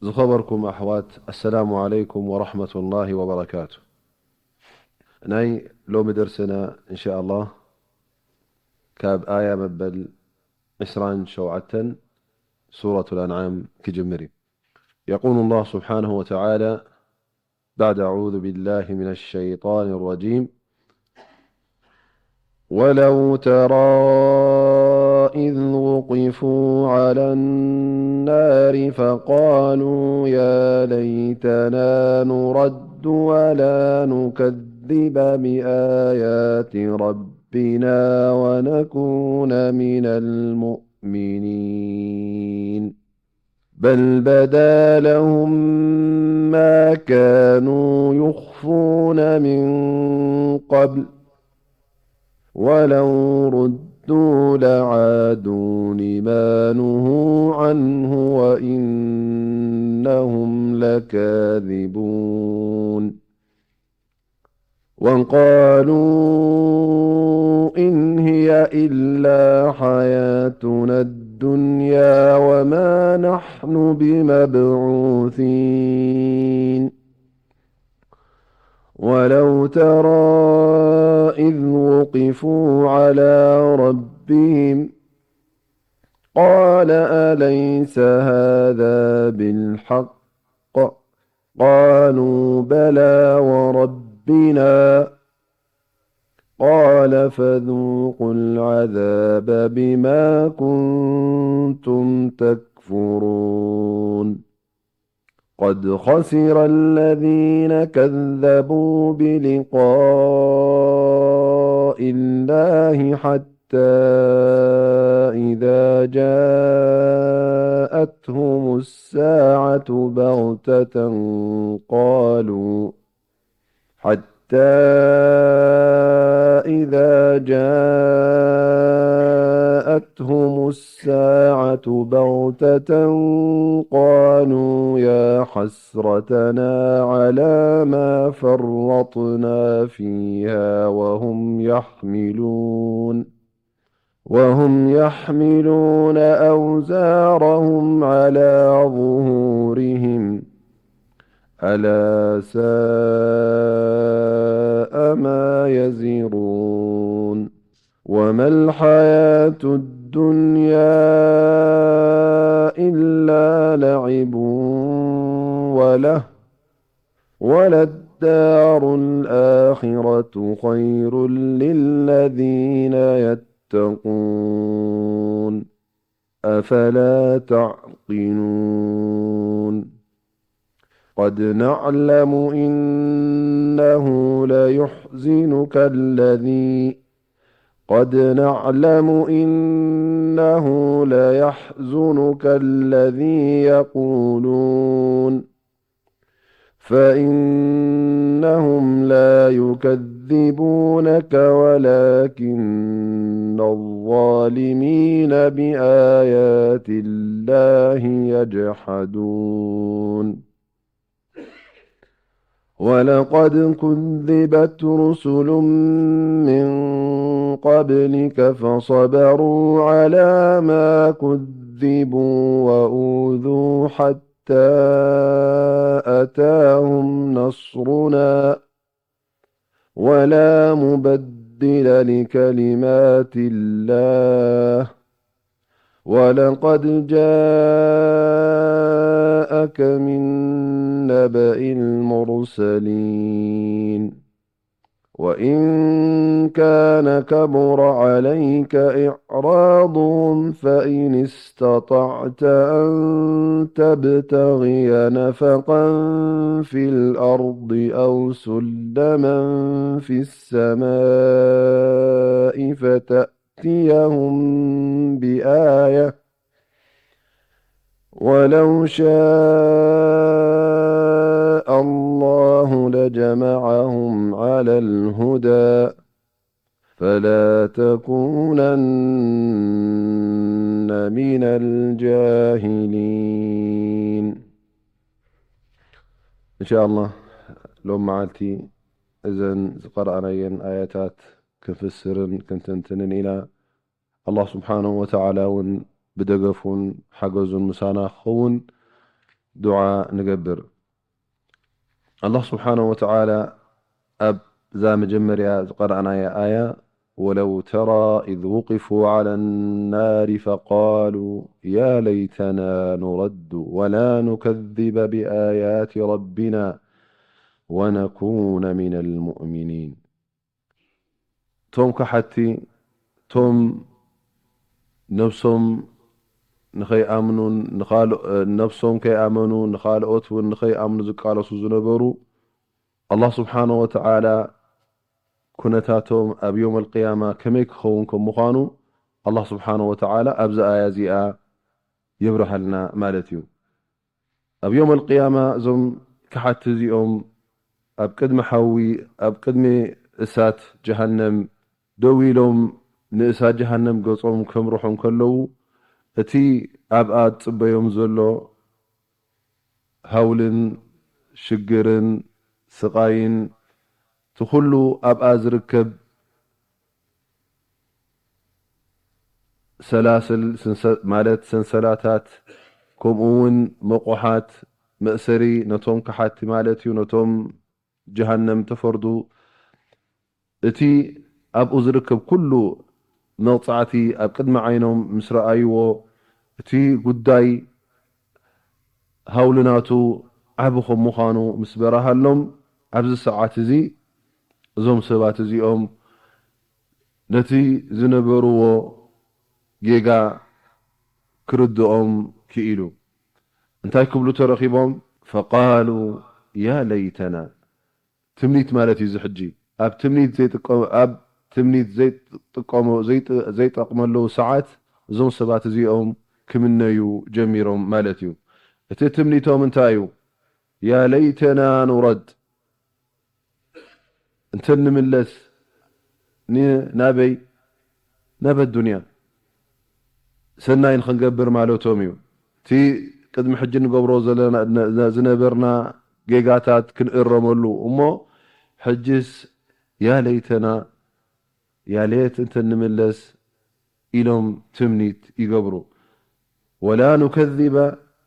ዝኸበርኩም ኣሕዋት፣ ኣሰላሙ ዓለይኩም ወረሕመቱላሂ ወበረካቱ። ናይ ሎሚ ደርስና እንሻኣላህ ካብ ኣያ መበል ዕስራን ሸውዓተን ሱረቱል ኣንዓም ክጅምር እዩ። የቁሉ ላህ ስብሓነሁ ወተዓላ بعد أعوذ بالله من الشيطان الرجيم. ولو ترى إذ وقفوا على النار فقالوا يا ليتنا نرد ولا نكذب بآيات ربنا ونكون من المؤمنين. بل بدا لهم ما كانوا يخفون من قبل ولو ردوا لعادوا لما نهوا عنه وإنهم لكاذبون. وقالوا إن هي إلا حياتنا الدنيا وما نحن بمبعوثين. ولو ترى إذ وقفوا على ربهم قال أليس هذا بالحق؟ قالوا بلى وربنا. قال فذوقوا العذاب بما كنتم تكفرون. قد خسر الذين كذبوا بلقاء الله حتى إذا جاءتهم الساعة بغتة قالوا حتى إذا جاءتهم الساعة بغتة قالوا يا حسرتنا على ما فرطنا فيها وهم يحملون وهم يحملون أوزارهم على ظهورهم ألا ساء ما يزرون. وما الحياة الدنيا إلا لعب وله وللدار الآخرة خير للذين يتقون أفلا تعقلون. قد نعلم إنه ليحزنك الذي قد نعلم إنه ليحزنك الذي يقولون فإنهم لا يكذبونك ولكن الظالمين بآيات الله يجحدون. ولقد كذبت رسل من قبلك فصبروا على ما كذبوا وأوذوا حتى أتاهم نصرنا ولا مبدل لكلمات الله ولقد جاءك من نبأ المرسلين. وإن كان كبر عليك إعراضهم فإن استطعت أن تبتغي نفقا في الأرض أو سلما في السماء فتأتيهم بآية ولو شاء الله لجمعهم على الهدى فلا تكونن من الجاهلين. إن شاء الله ሎም መዓልቲ እዘን ዝቀረኣናየን ኣያታት ክንፍስርን ክንትንትንን ኢና። ኣላህ ስብሓነሁ ወተዓላ እውን ብደገፉን ሓገዙን ምሳና ክኸውን ዱዓ ንገብር። ኣላህ ስብሓነሁ ወተዓላ ኣብዛ መጀመርያ ዝቐረእናያ ኣያ፣ ወለው ተራ ኢዝ ውቂፉ ዓለ ናሪ ፈቃሉ ያ ለይተና ኑረዱ ወላ ኑከዚበ ብኣያት ረቢና ወነኩነ ሚነል ሙእሚኒን። ቶም ከሓቲ፣ ቶም ነብሶም ንኸይኣምኑን ንኻልኦ-፣ ነብሶም ከይኣመኑ ንኻልኦት እውን ንኸይኣምኑ ዝቃለሱ ዝነበሩ፣ ኣላህ ስብሓነሁ ወተዓላ ኩነታቶም ኣብ ዮም ኣልቅያማ ከመይ ክኸውን ከም ምዃኑ ኣላህ ስብሓነሁ ወተዓላ ኣብዚ ኣያ እዚኣ የብርሃልና ማለት እዩ። ኣብ ዮም ኣልቅያማ እዞም ከሓቲ እዚኦም ኣብ ቅድሚ ሓዊ፣ ኣብ ቅድሚ እሳት ጀሃነም ደው ኢሎም ንእሳት ጀሃነም ገጾም ከምርሑ እንከለዉ፣ እቲ ኣብኣ ዝጽበዮም ዘሎ ሃውልን ሽግርን ስቓይን፣ እቲ ኩሉ ኣብኣ ዝርከብ ሰላስል፣ ስንሰ-፣ ማለት ሰንሰላታት፣ ከምኡ እውን መቑሓት፣ መእሰሪ ነቶም ከሓቲ ማለት እዩ፣ ነቶም ጀሃነም ተፈርዱ። እቲ ኣብኡ ዝርከብ ኩሉ መቕጻዕቲ ኣብ ቅድሚ ዓይኖም ምስ ረኣይዎ፣ እቲ ጉዳይ ሃውሊ ናቱ ዓቢ ከም ምዃኑ ምስ በራሃሎም፣ ኣብዚ ሰዓት እዚ እዞም ሰባት እዚኦም ነቲ ዝነበርዎ ጌጋ ክርድኦም ክኢሉ። እንታይ ክብሉ ተረኺቦም? ፈቃሉ ያ ለይተና። ትምኒት ማለት እዩ። እዚ ሕጂ ኣብ ትምኒት ዘይጥቀ-፣ ኣብ ትምኒት ዘይጥቀሞ-፣ ዘይጥ-፣ ዘይጠቕመለዉ ሰዓት እዞም ሰባት እዚኦም ክምነዩ ጀሚሮም ማለት እዩ። እቲ ትምኒቶም እንታይ እዩ? ያ ለይተና ኑረድ፣ እንተ ንምለስ ን-፣ ናበይ? ናብ ኣዱንያ ሰናይ ንኽንገብር ማለቶም እዩ። እቲ ቅድሚ ሕጂ ንገብሮ ዘለና፣ ነ-፣ ዝነበርና ጌጋታት ክንእረመሉ እሞ፣ ሕጅስ ያ ለይተና፣ ያ ሌት እንተ ንምለስ ኢሎም ትምኒት ይገብሩ። ወላ ኑከዚበ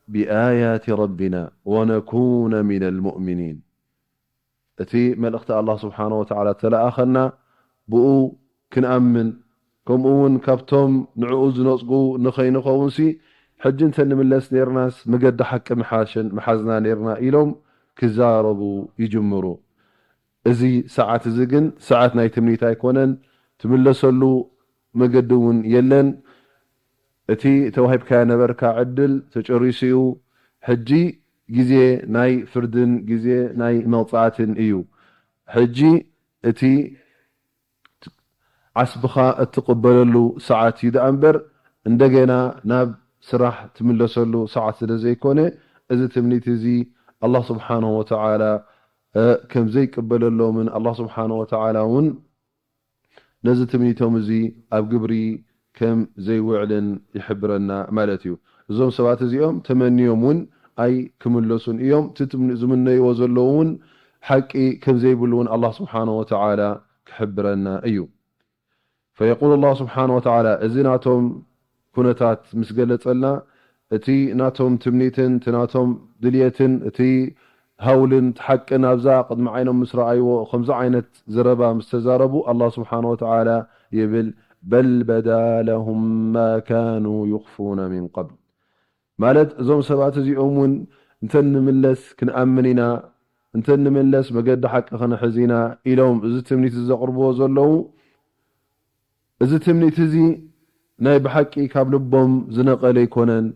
ብኣያት ረቢና ወነኩነ ሚነል ሙእሚኒን። እቲ መልእኽቲ ኣላህ ስብሓነ ወተዓላ ተለኣኸና፣ ብኡ ክንኣምን፣ ከምኡ እውን ካብቶም ንዕኡ ዝነጽጉ ንኸይንኸውንሲ፣ ሕጂ እንተ ንምለስ ኔርናስ መገዲ ሓቂ ምሓሸን-፣ ምሓዝና ኔርና ኢሎም ክዛረቡ ይጅምሩ። እዚ ሰዓት እዚ ግን ሰዓት ናይ ትምኒት ኣይኮነን፣ ትምለሰሉ መገዲ እውን የለን። እቲ ተዋሂብካዮ ነበርካ ዕድል ተጨሪሱ እዩ። ሕጂ ግዜ ናይ ፍርድን ግዜ ናይ መቕጻዕትን እዩ። ሕጂ እቲ ዓስብኻ እትቕበለሉ ሰዓት እዩ ደኣ እምበር፣ እንደገና ናብ ስራሕ ትምለሰሉ ሰዓት ስለ ዘይኮነ፣ እዚ ትምኒት እዚ ኣላህ ስብሓነሁ ወተዓላ፣ እ፣ ከም ዘይቅበለሎምን ኣላህ ስብሓነሁ ወተዓላ እውን ነዚ ትምኒቶም እዚ ኣብ ግብሪ ከም ዘይውዕልን ይሕብረና ማለት እዩ። እዞም ሰባት እዚኦም ተመንዮም እውን ኣይክምለሱን እዮም። እቲ ትም-፣ ዝምነይዎ ዘለዉ እውን ሓቂ ከም ዘይብሉ እውን ኣላህ ስብሓነሁ ወተዓላ ክሕብረና እዩ። ፈየቁል ኣላህ ስብሓነሁ ወተዓላ፣ እዚ ናቶም ኩነታት ምስ ገለጸልና፣ እቲ ናቶም ትምኒትን እቲ ናቶም ድልየትን፣ እቲ ሃውልን እቲ ሓቅን ኣብዛ ቅድሚ ዓይኖም ምስ ረኣይዎ፣ ከምዚ ዓይነት ዘረባ ምስ ተዛረቡ፣ ኣላህ ስብሓነሁ ወተዓላ ይብል፣ በል በዳ ለሁም ማ ካኑ ዩኽፉነ ሚን ቀብል። ማለት፣ እዞም ሰባት እዚኦም እውን እንተ ንምለስ ክንኣምን ኢና፣ እንተ ንምለስ መገዲ ሓቂ ክንሕዝ ኢና ኢሎም እዚ ትምኒት እዚ ዘቕርብዎ ዘለዉ፣ እዚ ትምኒት እዚ ናይ ብሓቂ ካብ ልቦም ዝነቐለ ኣይኮነን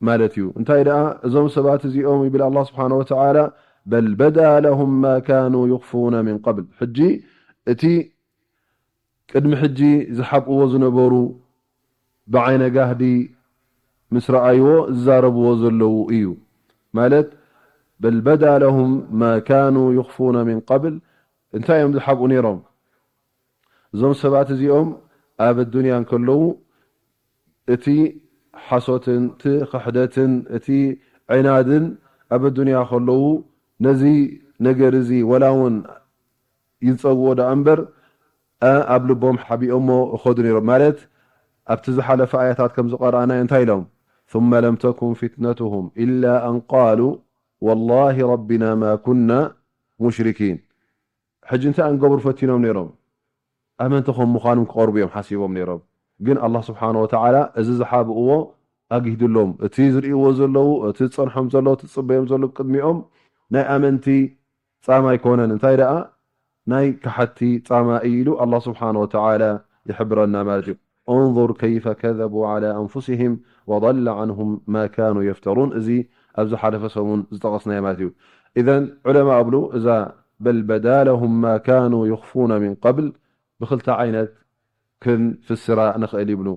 ማለት እዩ። እንታይ ደኣ፣ እዞም ሰባት እዚኦም ይብል ኣላህ ስብሓነሁ ወተዓላ፣ በል በዳ ለሁም ማ ካኑ ዩኽፉነ ሚን ቀብል። ሕጂ እቲ ቅድሚ ሕጂ ዝሓብእዎ ዝነበሩ ብዓይነ ጋህዲ ምስ ረኣይዎ ዝዛረብዎ ዘለዉ እዩ። ማለት፣ በል በዳ ለሁም ማ ካኑ ዩኽፉነ ሚን ቀብል፣ እንታይ እዮም ዝሓብኡ ነይሮም? እዞም ሰባት እዚኦም ኣብ ኣዱንያ እንከለዉ እቲ ሓሶትን እቲ ክሕደትን እቲ ዕናድን ኣብ ኣዱንያ ከለዉ ነዚ ነገር እዚ ወላ እውን ይንጸግዎ ደኣ እምበር፣ እ፣ ኣብ ልቦም ሓቢኦሞ እኸዱ ነይሮም። ማለት ኣብቲ ዝሓለፈ ኣያታት ከም ዝቐረኣናዮ እንታይ ኢሎም? ثم لم تكن فتنتهم إلا أن قالوا والله ربنا ما كنا مشركين. ሕጂ እንታይ እዮም ክገብሩ ፈቲኖም ነይሮም? ኣመንቲ ከም ምዃኖም ክቐርቡ እዮም ሓሲቦም ነይሮም። ግን ኣላህ ስብሓነ ወተዓላ እዚ ዝሓብእዎ ኣግሂዱሎም። እቲ ዝርእይዎ ዘለዉ፣ እቲ ዝጸንሖም ዘሎ፣ እቲ ዝጽበዮም ዘሎ ቅድሚኦም ናይ ኣመንቲ ጻማ ኣይኮነን። እንታይ ደኣ ናይ ከሓቲ ጻማ እዩ ኢሉ ኣላህ ስብሓነ ወተዓላ ይሕብረና ማለት እዩ። انظر كيف كذبوا على أنفسهم وضل عنهم ما كانوا يفترون። እዚ ኣብ ዝሓለፈ ሰሙን ዝጠቐስናዮ ማለት እዩ። ኢዘን ዑለማ እብሉ እዛ بل بدا لهم ما كانوا يخفون من قبل ብኽልተ ዓይነት ክንፍስራ ንኽእል ይብሉ።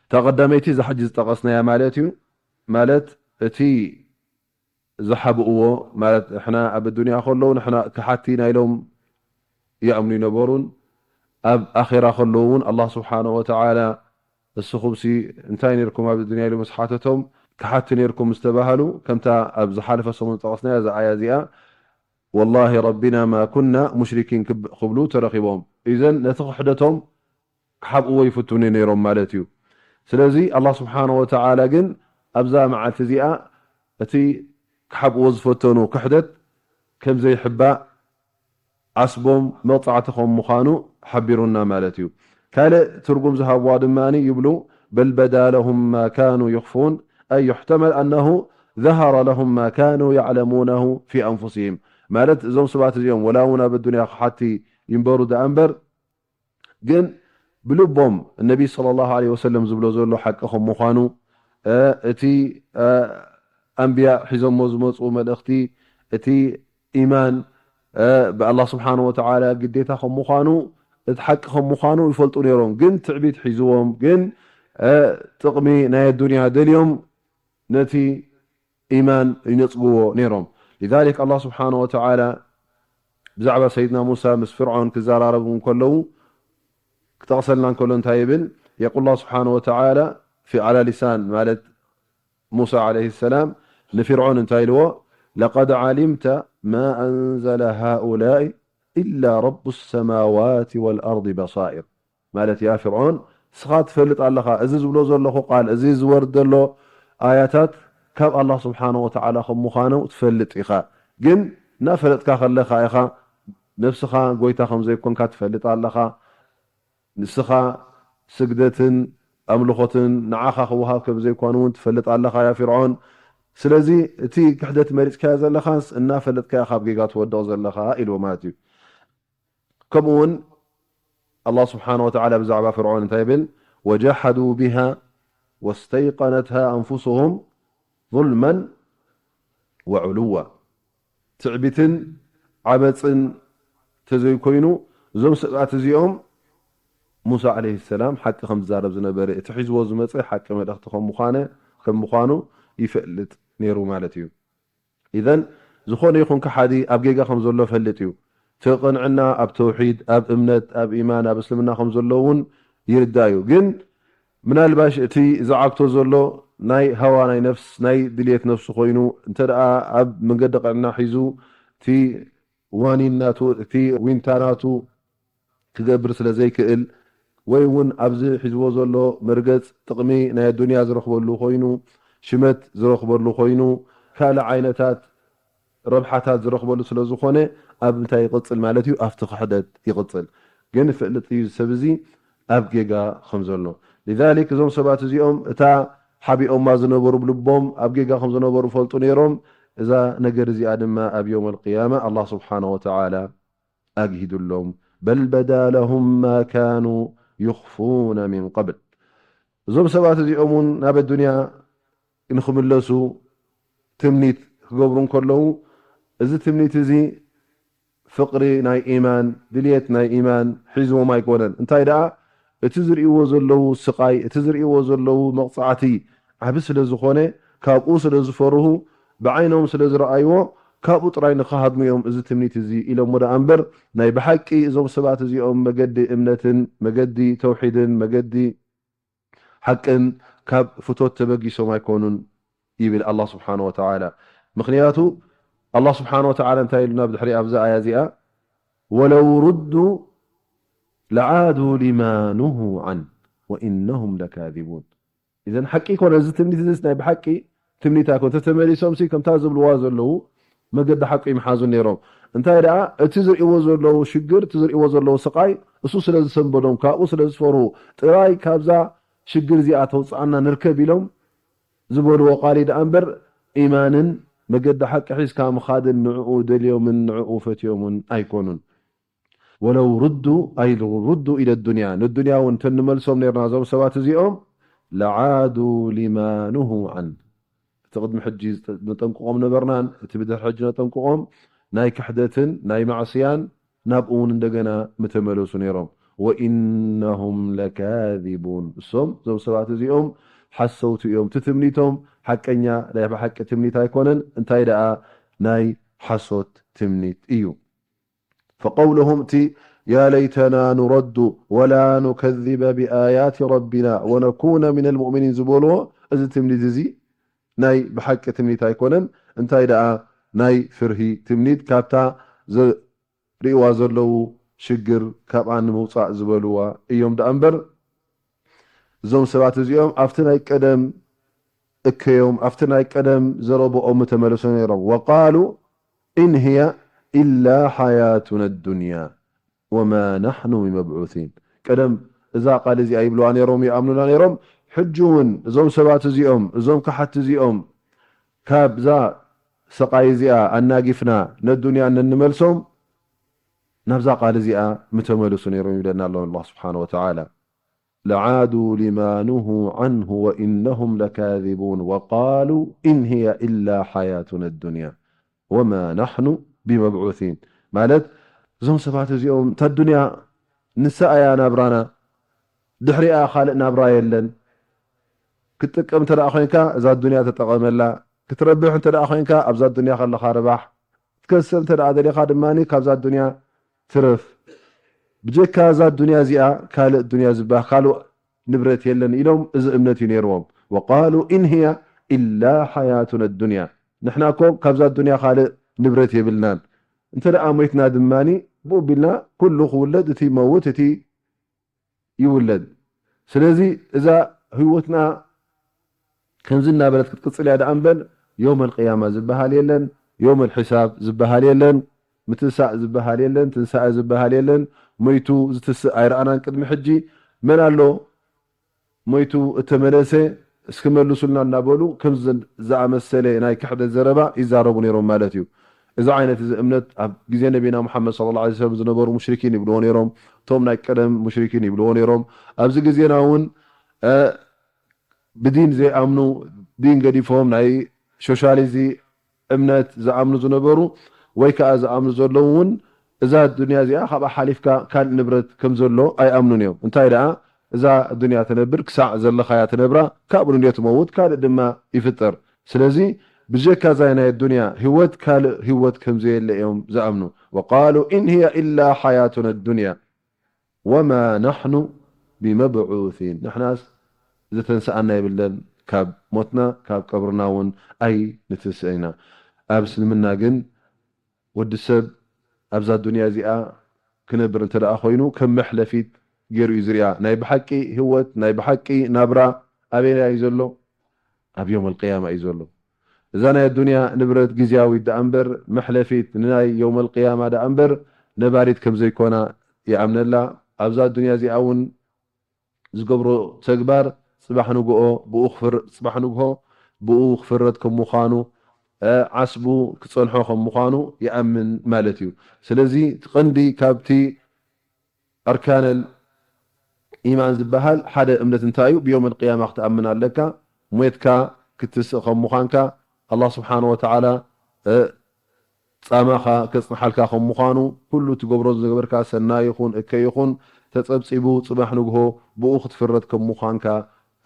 እታ ቀዳመይቲ እዛ ሕጂ ዝጠቐስናያ ማለት እዩ። ማለት እቲ ዝሓብእዎ ማለት ንሕና ኣብ ኣዱንያ ከለዉ ንሕና ከሓቲ ናይ ኢሎም ይኣምኑ ይነበሩን ኣብ ኣኼራ ከለዉ እውን ኣላህ ስብሓነ ወተዓላ እስኹምሲ እንታይ ነርኩም ኣብ ኣዱንያ ኢሉ ምስ ሓተቶም ከሓቲ ነርኩም ምስ ተባሃሉ ከምታ ኣብ ዝሓለፈ ሰሙን ዝጠቐስናያ እዛ ኣያ እዚኣ ወላሂ ረቢና ማ ኩና ሙሽሪኪን ክብ- ክብሉ ተረኺቦም። ኢዘን ነቲ ክሕደቶም ክሓብእዎ ይፍትኑ ነይሮም ማለት እዩ። ስለዚ ኣላህ ስብሓነ ወተዓላ ግን ኣብዛ መዓልቲ እዚኣ እቲ ክሓብእዎ ዝፈተኑ ክሕደት ከም ዘይሕባእ ዓስቦም መቕጻዕቲ ከም ምዃኑ ሓቢሩና ማለት እዩ። ካልእ ትርጉም ዝሃብዋ ድማ ይብሉ بل بدا لهم ما كانوا يخفون أي يحتمل أنه ظهر لهم ما كانوا يعلمونه في أنفسهم ማለት እዞም ሰባት እዚኦም ወላ እውን ኣብ ኣዱንያ ክሓቲ ይንበሩ ደኣ እምበር ግን ብልቦም ነቢ صلى الله عليه وسلم ዝብሎ ዘሎ ሓቂ ከም ምዃኑ እቲ ኣንብያ ሒዞሞ ዝመፁ መልእኽቲ እቲ ኢማን ብኣላህ ስብሓን ወተዓላ ግዴታ ከም ምዃኑ እቲ ሓቂ ከም ምዃኑ ይፈልጡ ነይሮም። ግን ትዕቢት ሒዝዎም ግን ጥቕሚ ናይ ኣዱንያ ደልዮም ነቲ ኢማን ይነጽግዎ ነይሮም። لذلك ኣላህ ስብሓን ወተዓላ ብዛዕባ ሰይድና ሙሳ ምስ ፍርዖን ክዘራረቡ እንከለዉ ክጠቕሰልና እንከሎ እንታይ ይብል? የቁል ኣላህ ስብሓን ወተዓላ في على لسان ማለት ሙሳ ዓለይሂ ሰላም ንፊርዖን እንታይ ኢልዎ? لقد علمت ما أنزل هؤلاء إلا رب السماوات والأرض بصائر ማለት ያ ፍርዖን እስኻ ትፈልጥ ኣለኻ፣ እዚ ዝብሎ ዘለኹ ቃል፣ እዚ ዝወርድ ዘሎ ኣያታት ካብ ኣላህ ስብሓነ ወተዓላ ከም ምዃኑ ትፈልጥ ኢኻ። ግን እናፈለጥካ ከለኻ ኢኻ ነብስኻ ጎይታ ከም ዘይኮንካ ትፈልጥ ኣለኻ። ንስኻ ስግደትን ኣምልኾትን ንዓኻ ክወሃብ ከም ዘይኮኑ እውን ትፈልጥ ኣለኻ ያ ፍርዖን። ስለዚ እቲ ክሕደት መሪጽካዮ ዘለኻስ እናፈለጥካ ኢኻ ኣብ ጌጋ ትወድቕ ዘለኻ ኢልዎ ማለት እዩ። ከምኡ እውን ኣላህ ስብሓነ ወተዓላ ብዛዕባ ፍርዖን እንታይ ይብል? وجحدوا بها واستيقنتها أنفسهم ظلما وعلوا ትዕቢትን ዓመፅን ተዘይኮይኑ እዞም ሰባት እዚኦም ሙሳ ዓለይሂ ሰላም ሓቂ ከም ዝዛረብ ዝነበረ እቲ ሒዝዎ ዝመፀ ሓቂ መልእኽቲ ከም ምዃነ ከም ምዃኑ ይፈልጥ ነይሩ ማለት እዩ። ኢዘን ዝኾነ ይኹን ከሓዲ ኣብ ጌጋ ከም ዘሎ ፈልጥ እዩ። እቲ ቅንዕና ኣብ ተውሒድ፣ ኣብ እምነት፣ ኣብ ኢማን፣ ኣብ እስልምና ከም ዘሎ እውን ይርዳእ እዩ። ግን ምናልባሽ እቲ ዝዓግቶ ዘሎ ናይ ሃዋ ናይ ነፍስ ናይ ድልየት ነፍሱ ኮይኑ እንተ ደኣ ኣብ መንገዲ ቅንዕና ሒዙ እቲ ዋኒን ናቱ እቲ ዊንታ ናቱ ክገብር ስለ ዘይክእል ወይ እውን ኣብዚ ሒዝዎ ዘሎ መርገፅ ጥቕሚ ናይ ኣዱንያ ዝረኽበሉ ኮይኑ ሽመት ዝረኽበሉ ኮይኑ ካልእ ዓይነታት ረብሓታት ዝረኽበሉ ስለ ዝኾነ ኣብ እንታይ ይቕፅል ማለት እዩ? ኣብቲ ክሕደት ይቕፅል። ግን ፍልጥ እዩ ሰብ እዚ ኣብ ጌጋ ከም ዘሎ። ሊዛሊክ እዞም ሰባት እዚኦም እታ ሓቢኦማ ዝነበሩ ብልቦም ኣብ ጌጋ ከም ዝነበሩ ፈልጡ ነይሮም። እዛ ነገር እዚኣ ድማ ኣብ የውም ኣልቅያማ ኣላህ ስብሓነ ወተዓላ ኣግሂዱሎም። በል በዳ ለሁም ማ ካኑ ዩኽፉነ ሚን ቀብል። እዞም ሰባት እዚኦም እውን ናብ ኣዱንያ ንኽምለሱ ትምኒት ክገብሩ እንከለዉ፣ እዚ ትምኒት እዚ ፍቕሪ ናይ ኢማን፣ ድልየት ናይ ኢማን ሒዝዎም ኣይኮነን። እንታይ ደኣ፣ እቲ ዝርእይዎ ዘለዉ ስቓይ፣ እቲ ዝርእይዎ ዘለዉ መቕጻዕቲ ዓቢ ስለ ዝኾነ፣ ካብኡ ስለ ዝፈርሁ፣ ብዓይኖም ስለ ዝረኣይዎ፣ ካብኡ ጥራይ ንኽሃድሙ እዮም እዚ ትምኒት እዚ ኢሎሞ ደኣ እምበር፣ ናይ ብሓቂ እዞም ሰባት እዚኦም መገዲ እምነትን መገዲ ተውሒድን መገዲ ሓቅን ካብ ፍቶት ተበጊሶም ኣይኮኑን ይብል ኣላህ ስብሓነ ወተዓላ። ምኽንያቱ ኣላህ ስብሓነ ወተዓላ እንታይ ኢሉና ብድሕሪ ኣብዛ ኣያ እዚኣ? ወለው ሩዱ ለዓዱ ሊማ ኑሁ ዓን ወኢነሁም ለካዚቡን። እዘን ሓቂ ይኮነ፣ እዚ ትምኒት እዚስ ናይ ብሓቂ ትምኒት ኣይኮነ። ተተመሊሶም ሲ ከምታ ዝብልዋ ዘለዉ መገዲ ሓቂ ይምሓዙ ነይሮም። እንታይ ደኣ፣ እቲ ዝርእይዎ ዘለዉ ሽግር፣ እቲ ዝርእይዎ ዘለዉ ስቓይ፣ እሱ ስለ ዝሰንበዶም፣ ካብኡ ስለ ዝፈርሁ ጥራይ፣ ካብዛ ሽግር እዚኣ ተውፅኣና ንርከብ ኢሎም ዝበልዎ ቃል እዩ ደኣ እምበር፣ ኢማንን መገዲ ሓቂ ሒዝካ ምኻድን ንዕኡ ደልዮምን ንዕኡ ፈትዮምን ኣይኮኑን። ወለው ሩዱ፣ ኣይ ሩዱ ኢለ ዱንያ፣ ንዱንያ እውን እንተንመልሶም ነርና እዞም ሰባት እዚኦም፣ ለዓዱ ሊማ ኑሁ ዓን፣ እቲ ቅድሚ ሕጂ ነጠንቅቖም ነበርናን እቲ ብድሕሪ ሕጂ ነጠንቅቖም ናይ ክሕደትን ናይ ማዕስያን ናብኡ እውን እንደገና ምተመለሱ ነይሮም። ወኢነሁም ለካዚቡን፣ እሶም እዞም ሰባት እዚኦም ሓሰውቲ እዮም። እቲ ትምኒቶም ሓቀኛ ናይ ብሓቂ ትምኒት ኣይኮነን። እንታይ ደኣ ናይ ሓሶት ትምኒት እዩ። ፈቀውሉሁም እቲ ያ ለይተና ኑረዱ ወላ ኑከዚበ ብኣያት ረቢና ወነኩነ ሚነል ሙእሚኒን ዝበልዎ እዚ ትምኒት እዚ ናይ ብሓቂ ትምኒት ኣይኮነን። እንታይ ደኣ ናይ ፍርሂ ትምኒት ካብታ ዘ ርእይዋ ዘለዉ ሽግር ካብኣ ንምውፃእ ዝበልዋ እዮም ደኣ እምበር፣ እዞም ሰባት እዚኦም ኣብቲ ናይ ቀደም እከዮም፣ ኣብቲ ናይ ቀደም ዘረብኦም ምተመለሱ ነይሮም። ወቃሉ ኢን ህየ ኢላ ሓያቱና ዱንያ ወማ ናሕኑ ቢመብዑሲን። ቀደም እዛ ቃል እዚኣ ይብልዋ ነይሮም፣ ይኣምኑላ ነይሮም። ሕጂ እውን እዞም ሰባት እዚኦም፣ እዞም ከሓቲ እዚኦም ካብዛ ስቓይ እዚኣ ኣናጊፍና ነዱንያ ነንመልሶም፣ ናብዛ ቃል እዚኣ ምተመልሱ ነይሮም ይብለና ኣሎ ኣላህ ስብሓነ ወተዓላ። ለዓዱ ሊማ ኑሁ ዓንሁ ወኢነሁም ለካዚቡን ወቃሉ ኢን ህየ ኢላ ሓያቱና ዱንያ ወማ ናሕኑ ቢመብዑሲን። ማለት እዞም ሰባት እዚኦም እታ ዱንያ ንሳ እያ ናብራና፣ ድሕሪኣ ካልእ ናብራ የለን። ክትጥቀም እንተ ደኣ ኮይንካ እዛ ዱንያ ተጠቐመላ፣ ክትረብሕ እንተ ደኣ ኮይንካ ኣብዛ ዱንያ ከለኻ ርባሕ፣ ክትከስብ እንተ ደኣ ደሊኻ ድማ ካብዛ ዱንያ ትረፍ። ብጀካ እዛ ዱንያ እዚኣ ካልእ ዱንያ ዝበሃል ካልእ ንብረት የለን ኢሎም እዚ እምነት እዩ ነይርዎም። ወቃሉ ኢን ህየ ኢላ ሓያቱና ዱንያ፣ ንሕና እኮ ካብዛ ዱንያ ካልእ ንብረት የብልናን። እንተ ደኣ ሞይትና ድማ ብኡ ቢልና ኩሉ ክውለድ፣ እቲ ይመውት፣ እቲ ይውለድ። ስለዚ እዛ ህይወትና ከምዚ እናበለት ክትቅፅል እያ ደኣ እምበር፣ የውመል ቅያማ ዝበሃል የለን፣ የውመል ሒሳብ ዝበሃል የለን፣ ምትንሳእ ዝበሃል የለን፣ ትንሳኤ ዝበሃል የለን። ሞይቱ ዝትስእ ኣይረኣናን ቅድሚ ሕጂ። መን ኣሎ ሞይቱ እተመለሰ እስኪ መልሱልና እናበሉ ከምዚ ዝኣመሰለ ናይ ክሕደት ዘረባ ይዛረቡ ነይሮም ማለት እዩ። እዚ ዓይነት እዚ እምነት ኣብ ግዜ ነቢና ሙሓመድ ሰለላሁ ዐለይሂ ወሰለም ዝነበሩ ሙሽሪኪን ይብልዎ ነይሮም። እቶም ናይ ቀደም ሙሽሪኪን ይብልዎ ነይሮም። ኣብዚ ግዜና እውን፣ እ፣ ብዲን ዘይኣምኑ፣ ዲን ገዲፎም ናይ ሶሻሊዚ እምነት ዝኣምኑ ዝነበሩ ወይ ከዓ ዝኣምኑ ዘለዉ እውን እዛ ዱንያ እዚኣ ካብኣ ሓሊፍካ ካልእ ንብረት ከም ዘሎ ኣይኣምኑን እዮም። እንታይ ደኣ እዛ ዱንያ ትነብር ክሳዕ ዘለኻያ ትነብራ፣ ካብኡ ንድዮ ትመውት፣ ካልእ ድማ ይፍጠር። ስለዚ ብጀካ እዛ ናይ ዱንያ ህይወት ካልእ ህይወት ከም ዘየለ እዮም ዝኣምኑ። ወቃሉ ኢን ህየ ኢላ ሓያቱና ዱንያ ወማ ናሕኑ ቢመብዑሲን፣ ንሕናስ ዝተንስኣና የብለን፣ ካብ ሞትና ካብ ቀብርና እውን ኣይንትንስእን ኢና። ኣብ እስልምና ግን ወዲ ሰብ ኣብዛ ዱንያ እዚኣ ክነብር እንተ ደኣ ኮይኑ ከም መሕለፊት ገይሩ እዩ ዝሪኣ። ናይ ብሓቂ ህይወት፣ ናይ ብሓቂ ናብራ ኣበይና እዩ ዘሎ? ኣብ የውመል ቅያማ እዩ ዘሎ። እዛ ናይ ኣዱንያ ንብረት ግዝያዊት ደኣ እምበር መሕለፊት፣ ንናይ የውመል ቅያማ ደኣ እምበር ነባሪት ከም ዘይኮና ይኣምነላ። ኣብዛ ኣዱንያ እዚኣ እውን ዝገብሮ ተግባር ጽባሕ ንግሆ ብኡ ክፍር-፣ ጽባሕ ንግሆ ብኡ ክፍረድ ከም ምዃኑ፣ እ፣ ዓስቡ ክጸንሖ ከም ምዃኑ ይኣምን ማለት እዩ። ስለዚ እቲ ቀንዲ ካብቲ ኣርካነል ኢማን ዝበሃል ሓደ እምነት እንታይ እዩ? ብየውመል ቅያማ ክትኣምን ኣለካ። ሞትካ ክትስእ ከም ምዃንካ፣ ኣላህ ስብሓነ ወተዓላ፣ እ፣ ጻማኻ ከጽንሓልካ ከም ምዃኑ፣ ኩሉ ትገብሮ ዝነበርካ ሰናይ ይኹን እከይ ይኹን ተጸብጺቡ ጽባሕ ንግሆ ብኡ ክትፍረድ ከም ምዃንካ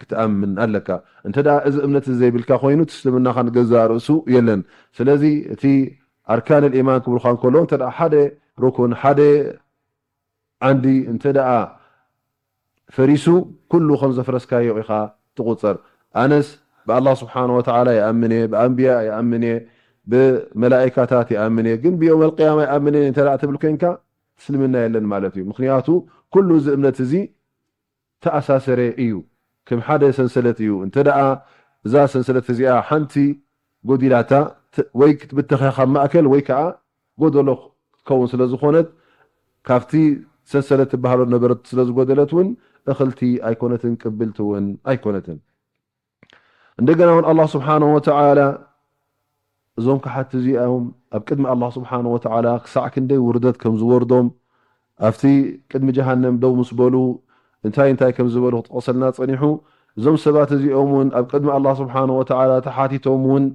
ክትኣምን ኣለካ። እንተ ደኣ እዚ እምነት እዚ ዘይብልካ ኮይኑ፣ እቲ እስልምናኻ ንገዛእ ርእሱ የለን። ስለዚ እቲ ኣርካነል ኢማን ክብሉኻ እንከለዉ፣ እንተ ደኣ ሓደ ሩኩን፣ ሓደ ዓንዲ እንተ ደኣ ፈሪሱ፣ ኩሉ ከም ዘፍረስካዮ ኢኻ ትቑጸር። ኣነስ ብኣላህ ስብሓነ ወተዓላ ይኣምን እየ፣ ብኣንብያ ይኣምን እየ፣ ብመላኢካታት ይኣምን እየ፣ ግን ብየውመል ቅያማ ይኣምን እየ እንተ ደኣ ትብል ኮይንካ፣ እስልምና የለን ማለት እዩ። ምኽንያቱ፣ ኩሉ እዚ እምነት እዚ ተኣሳሰረ እዩ። ከም ሓደ ሰንሰለት እዩ። እንተ ደኣ እዛ ሰንሰለት እዚኣ ሓንቲ ጎዲላታ፣ ት-፣ ወይ ክትብተኽ እያ ካብ ማእከል፣ ወይ ከኣ ጎደሎ ክትከውን ስለ ዝኾነት፣ ካብቲ ሰንሰለት ትበሃሎ ነበረት ስለ ዝጎደለት እውን እኽልቲ ኣይኮነትን፣ ቅብልቲ እውን ኣይኮነትን። እንደገና እውን ኣላህ ስብሓነሁ ወተዓላ እዞም ከሓቲ እዚኦም ኣብ ቅድሚ ኣላህ ስብሓነሁ ወተዓላ ክሳዕ ክንደይ ውርደት ከም ዝወርዶም፣ ኣብቲ ቅድሚ ጀሃነም ደው ምስ በሉ እንታይ እንታይ ከም ዝበሉ ክጠቕሰልና ጸኒሑ። እዞም ሰባት እዚኦም እውን ኣብ ቅድሚ ኣላህ ስብሓነሁ ወተዓላ ተሓቲቶም እውን፣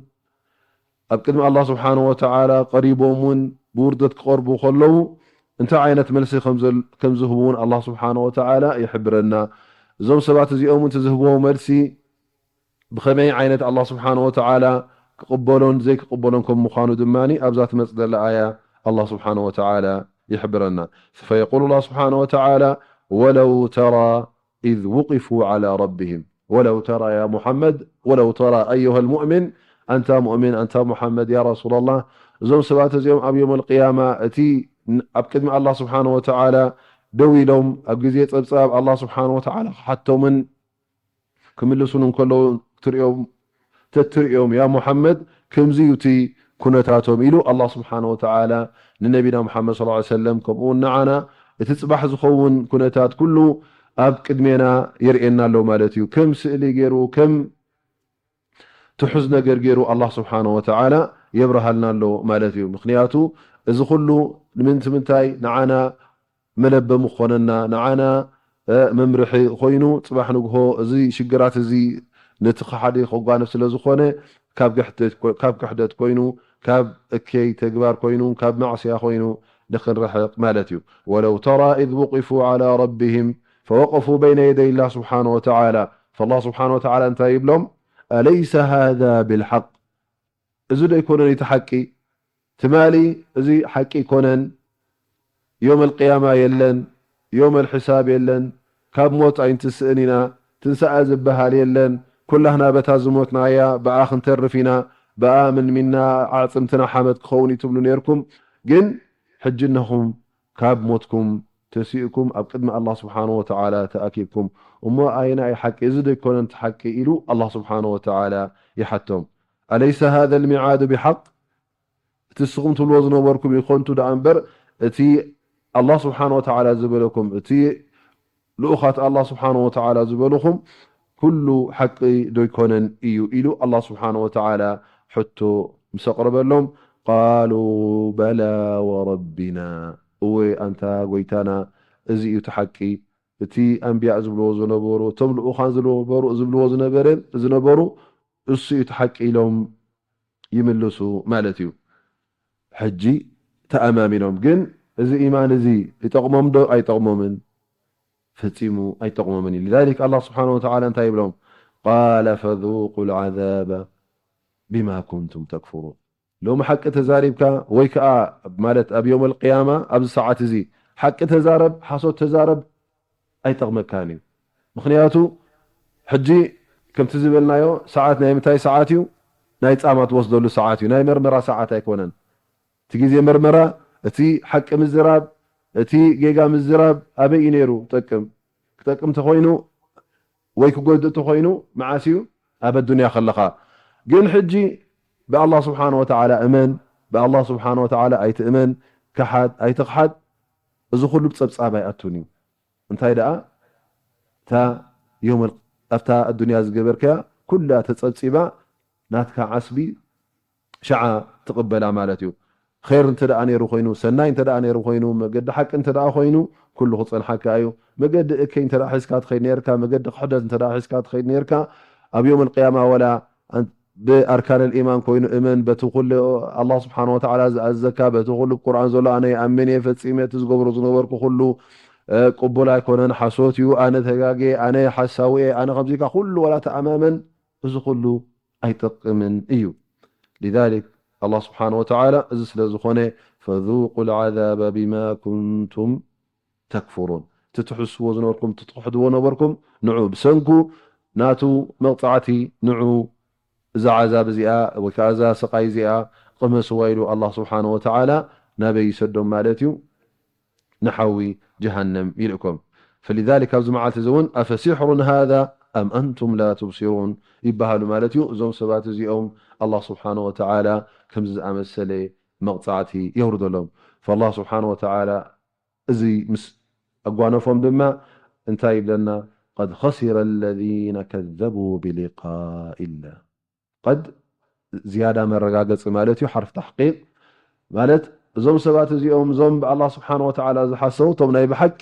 ኣብ ቅድሚ ኣላህ ስብሓነሁ ወተዓላ ቀሪቦም እውን ብውርደት ክቐርቡ ከለዉ፣ እንታይ ዓይነት መልሲ ከም ዘል-፣ ከም ዝህቡ እውን ኣላህ ስብሓነሁ ወተዓላ ይሕብረና። እዞም ሰባት እዚኦም እውን እቲ ዝህብዎ መልሲ ብኸመይ ዓይነት ኣላህ ስብሓነሁ ወተዓላ ክቕበሎን ዘይክቕበሎን ከም ምዃኑ ድማ ኣብዛ ትመጽእ ዘላ ኣያ ኣላህ ስብሓነሁ ወተዓላ ይሕብረና። ፈየቁሉ ኣላህ ስብሓነሁ ወተዓላ፣ ወለው ተራ ኢዝ ውቂፉ ዓላ ረቢሂም። ወለው ተራ ያ ሙሓመድ፣ ወለው ተራ ኣዩሃ ልሙእሚን፣ ኣንታ ሙእሚን፣ ኣንታ ሙሓመድ፣ ያ ረሱላላህ፣ እዞም ሰባት እዚኦም ኣብ የውመል ቅያማ እቲ ን-፣ ኣብ ቅድሚ ኣላህ ስብሓነሁ ወተዓላ ደው ኢሎም ኣብ ግዜ ጸብጻብ ኣላህ ስብሓነሁ ወተዓላ ክሓቶምን ክምልሱን እንከለዉ ትርእዮም፣ ተትርእዮም፣ ያ ሙሓመድ፣ ከምዚ እዩ እቲ ኩነታቶም ኢሉ ኣላህ ስብሓነሁ ወተዓላ ንነቢና ሙሓመድ ሰለላሁ ዐለይሂ ወሰለም፣ ከምኡ እውን ንዓና እቲ ጽባሕ ዝኸውን ኩነታት ኩሉ ኣብ ቅድሜና የርእየና ኣሎ ማለት እዩ። ከም ስእሊ ገይሩ፣ ከም ትሑዝ ነገር ገይሩ ኣላህ ስብሓነሁ ወተዓላ የብርሃልና ኣሎ ማለት እዩ። ምኽንያቱ እዚ ኩሉ ንምንት-፣ ምንታይ ንዓና መለበሚ ክኾነና፣ ንዓና፣ እ፣ መምርሒ ኮይኑ፣ ጽባሕ ንግሆ እዚ ሽግራት እዚ ነቲ ከሓዲ ከጓንፍ ስለ ዝኾነ፣ ካብ ግሕደት ኮ-፣ ካብ ክሕደት ኮይኑ፣ ካብ እከይ ተግባር ኮይኑ፣ ካብ ማዕስያ ኮይኑ ንኽንርሕቕ ማለት እዩ። ወለው ተራ ኢዝ ውቂፉ ዓላ ረቢሂም ፈወቀፉ በይነ የደይ ላህ ስብሓነ ወተዓላ። ፈላህ ስብሓነ ወተዓላ እንታይ ይብሎም? ኣለይሰ ሃዛ ብልሓቅ? እዚ ዶ ኣይኮነን እቲ ሓቂ? ትማሊ እዚ ሓቂ ኣይኮነን? ዮም ኣልቅያማ የለን፣ ዮም ኣልሕሳብ የለን፣ ካብ ሞት ኣይንትስእን ኢና፣ ትንሳኤ ዝበሃል የለን፣ ኩላህና በታ ዝሞትናያ ብኣ ክንተርፍ ኢና፣ ብኣ ምን ሚና ኣዕጽምትና ሓመድ ክኸውን እዩ ትብሉ ነይርኩም። ግን ሕጂ እነኹም ካብ ሞትኩም ተሲእኩም ኣብ ቅድሚ ኣላህ ስብሓነ ወተዓላ ተኣኪብኩም። እሞ ኣየናይ ሓቂ? እዚ ዶ ኣይኮነን እቲ ሓቂ? ኢሉ ኣላህ ስብሓነ ወተዓላ ይሓቶም። ኣለይሰ ሃዘ ልሚዓዱ ብሓቅ? እቲ ንስኹም ትብልዎ ዝነበርኩም እዩ ከንቱ ደኣ እምበር፣ እቲ ኣላህ ስብሓነ ወተዓላ ዝበለኩም፣ እቲ ልኡኻት ኣላህ ስብሓነ ወተዓላ ዝበልኹም ኩሉ ሓቂ ዶ ኣይኮነን እዩ? ኢሉ ኣላህ ስብሓነ ወተዓላ ሕቶ ምስ ኣቕረበሎም፣ ቃሉ በላ ወረቢና፣ እወ ኣንታ ጎይታና፣ እዚ እዩ እቲ ሓቂ፣ እቲ ኣንብያእ ዝብልዎ ዝነበሩ፣ እቶም ልኡኻን ዝነበሩ፣ ዝብልዎ ዝነበረ፣ ዝነበሩ፣ እሱ እዩ እቲ ሓቂ ኢሎም ይምልሱ ማለት እዩ። ሕጂ ተኣማሚኖም። ግን እዚ ኢማን እዚ ይጠቕሞም ዶ ኣይጠቕሞምን? ፈጺሙ ኣይጠቕሞምን እዩ። لذلك ኣላህ ስብሓነ ወተዓላ እንታይ ይብሎም? ቃለ ፈذوقوا العذاب بما كنتم تكفرون። ሎሚ ሓቂ ተዛሪብካ ወይ ከኣ ማለት ኣብ የውመል ቅያማ ኣብዚ ሰዓት እዚ ሓቂ ተዛረብ፣ ሓሶት ተዛረብ ኣይጠቕመካን እዩ። ምኽንያቱ ሕጂ ከምቲ ዝበልናዮ ሰዓት ናይ ምንታይ ሰዓት እዩ? ናይ ጻማ ትወስደሉ ሰዓት እዩ። ናይ መርመራ ሰዓት ኣይኮነን። እቲ ግዜ መርመራ፣ እቲ ሓቂ ምዝራብ፣ እቲ ጌጋ ምዝራብ ኣበይ እዩ ነይሩ ጠቅም? ክጠቅም እንተኾይኑ ወይ ክጎድእ እንተኾይኑ መዓስ እዩ? ኣብ ኣዱንያ ከለኻ። ግን ሕጂ ብኣላህ ስብሓነ ወተዓላ እመን፣ ብኣላህ ስብሓነ ወተዓላ ኣይትእመን፣ ክሓድ ኣይትኽሓድ፣ እዚ ኩሉ ብጸብጻብ ኣይኣቱን እዩ። እንታይ ደኣ? እታ ዮመል-፣ ኣብታ ኣዱንያ ዝገበርካያ ኩላ ተጸብጺባ ናትካ ዓስቢ ሸዓ ትቕበላ ማለት እዩ። ኸይር እንተ ደኣ ነይሩ ኮይኑ፣ ሰናይ እንተ ደኣ ነይሩ ኮይኑ፣ መገዲ ሓቂ እንተ ደኣ ኮይኑ፣ ኩሉ ክጸንሓካ እዩ። መገዲ እከይ እንተ ደኣ ሒዝካ ትኸይድ ነይርካ፣ መገዲ ክሕደት እንተ ደኣ ሒዝካ ትኸይድ ነይርካ፣ ኣብ ዮም ኣልቅያማ ወላ ኣን-፣ ብኣርካን ኣልኢማን ኮይኑ እመን፣ በቲ ኩሉ ኣላህ ስብሓነ ወተዓላ ዝኣዘካ፣ በቲ ኩሉ ቁርኣን ዘሎ ኣነ ይኣምን እየ፣ ፈጺመ እቲ ዝገብሮ ዝነበርኩ ኩሉ፣ እ፣ ቅቡል ኣይኮነን፣ ሓሶት እዩ፣ ኣነ ተጋግየ፣ ኣነ ሓሳዊ እየ፣ ኣነ ከምዚ ኢልካ ኩሉ ዋላ ተኣማመን፣ እዚ ኩሉ ኣይጠቅምን እዩ። ሊዛሊክ ኣላህ ስብሓነ ወተዓላ እዚ ስለ ዝኾነ፣ ፈዙቁ ልዓዛበ ቢማ ኩንቱም ተክፍሩን። እቲ ትሕስዎ ዝነበርኩም፣ እቲ ትኽሕድዎ ነበርኩም፣ ንዑ ብሰንኩ ናቱ መቕጻዕቲ፣ ንዑ እዛ ዓዛብ እዚኣ ወይ ከኣ እዛ ስቓይ እዚኣ ቅመስዋ ኢሉ ኣላህ ስብሓነ ወተዓላ ናበይ ይሰዶም ማለት እዩ? ንሓዊ ጀሃነም ይልእኮም። ፈሊዛሊክ ኣብዚ መዓልቲ እዚ እውን ኣፈሲሕሩን ሃዛ፣ أم أنتم لا تبصرون ይበሃሉ ማለት እዩ። እዞም ሰባት እዚኦም ኣላህ ስብሓነ ወተዓላ ከምዚ ዝኣመሰለ መቕጻዕቲ የውርደሎም። ፈኣላህ ስብሓነ ወተዓላ እዚ ምስ ኣጓነፎም ድማ እንታይ ይብለና? قد خسر الذين كذبوا بلقاء الله። ቀድ ዝያዳ መረጋገጺ ማለት እዩ፣ ሓርፍ ተሕቂቕ ማለት እዞም ሰባት እዚኦም፣ እዞም ብኣላህ ስብሓነ ወተዓላ ዝሓሰቡ፣ እቶም ናይ ብሓቂ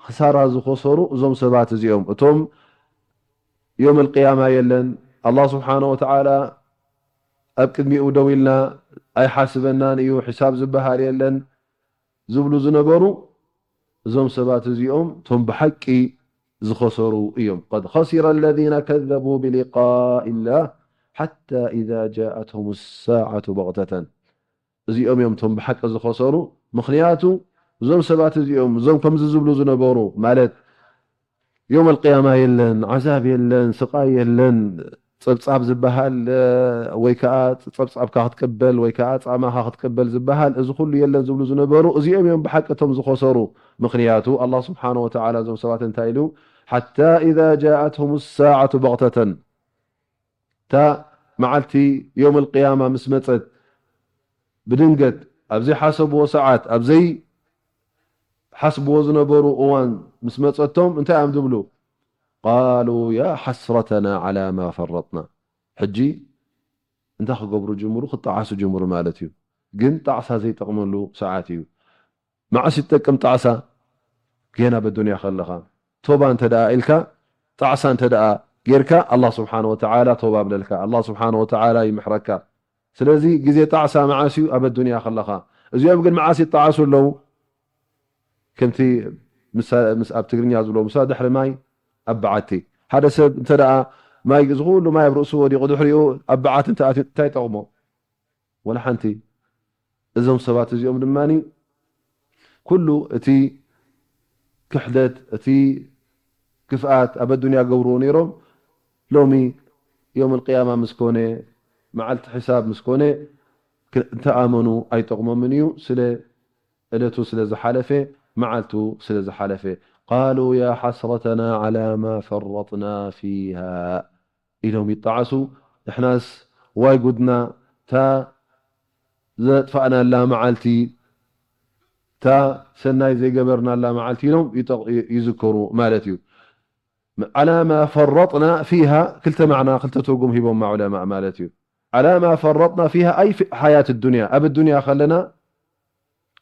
ክሳራ ዝኸሰሩ እዞም ሰባት እዚኦም፣ እቶም ዮም ኣልቅያማ የለን፣ ኣላህ ስብሓነ ወተዓላ ኣብ ቅድሚኡ ደው ኢልና ኣይሓስበናን እዩ፣ ሒሳብ ዝበሃል የለን ዝብሉ ዝነበሩ፣ እዞም ሰባት እዚኦም እቶም ብሓቂ ዝኸሰሩ እዮም። قد خسر الذين كذبوا بلقاء الله حتى إذا جاءتهم الساعة بغتة። እዚኦም እዮም እቶም ብሓቂ ዝኸሰሩ። ምኽንያቱ እዞም ሰባት እዚኦም፣ እዞም ከምዚ ዝብሉ ዝነበሩ፣ ማለት ዮም ኣልቅያማ የለን፣ ዓዛብ የለን፣ ስቓይ የለን፣ ጸብጻብ ዝበሃል፣ እ፣ ወይ ከኣ ጸብጻብካ ክትቅበል ወይ ከኣ ጻማኻ ክትቅበል ዝበሃል፣ እዚ ኩሉ የለን ዝብሉ ዝነበሩ፣ እዚኦም እዮም ብሓቂ እቶም ዝኸሰሩ። ምኽንያቱ ኣላህ ስብሓነ ወተዓላ እዞም ሰባት እንታይ ኢሉ? ሓታ ኢዛ ጃኣትሁም ሳዓቱ በቕተተን፣ እታ መዓልቲ ዮም ኣልቅያማ ምስ መጸት፣ ብድንገት ኣብ ዘይሓሰብዎ ሰዓት፣ ኣብ ዘይሓስብዎ ዝነበሩ እዋን ምስ መጸቶም፣ እንታይ እዮም ዝብሉ? ቃሉ ያ ሓስረተና ዓላ ማ ፈረጥና። ሕጂ እንታይ ክገብሩ ጅምሩ? ክጠዓሱ ጅምሩ ማለት እዩ። ግን ጣዕሳ ዘይጠቕመሉ ሰዓት እዩ። መዓስ ይጠቅም ጣዕሳ? ጌና በዱንያ ከለኻ። ቶባ እንተ ደኣ ኢልካ፣ ጣዕሳ እንተ ደኣ ጌርካ፣ ኣላህ ስብሓነ ወተዓላ ቶባ ኣብለልካ። ኣላህ ስብሓነ ወተዓላ ይምሕረካ። ስለዚ ግዜ ጣዕሳ መዓስ እዩ? ኣብ ኣዱንያ ከለኻ። እዚኦም ግን መዓስ ይጠዓሱ ኣለዉ? ከምቲ ምስ፣ ምስ ኣብ ትግርኛ ዝብሎ፣ ምሳ ድሕሪ ማይ ኣብ በዓቲ። ሓደ ሰብ እንተ ደኣ ማይ፣ እዚ ኩሉ ማይ ኣብ ርእሱ ወዲቑ፣ ድሕሪኡ ኣብ በዓቲ እንተ ኣትዩ፣ እንታይ ይጠቕሞ? ወላ ሓንቲ። እዞም ሰባት እዚኦም ድማ ኩሉ እቲ ክሕደት፣ እቲ ክፍኣት ኣብ ኣዱንያ ገብርዎ ነይሮም፣ ሎሚ ዮም ኣልቅያማ ምስ ኮነ፣ መዓልቲ ሕሳብ ምስ ኮነ፣ ክ-፣ እንተኣመኑ ኣይጠቕሞምን እዩ። ስለ እለቱ ስለ ዝሓለፈ፣ መዓልቱ ስለ ዝሓለፈ። ቃሉ ያ ሓስረተና ዓላ ማ ፈረጥና ፊሃ ኢሎም ይጠዓሱ። ንሕናስ ዋይ ጉድና፣ እታ ዘጥፋእናላ መዓልቲ፣ እታ ሰናይ ዘይገበርናላ መዓልቲ ኢሎም ይጠቕ-፣ ይዝክሩ ማለት እዩ። ዓላ ማ ፈረጥና ፊሃ ክልተ ማዕና፣ ክልተ ትርጉም ሂቦማ ዑለማእ ማለት እዩ። ዓላ ማ ፈረጥና ፊሃ ኣይ ፊ ሓያት ዱንያ፣ ኣብ ዱንያ ከለና፣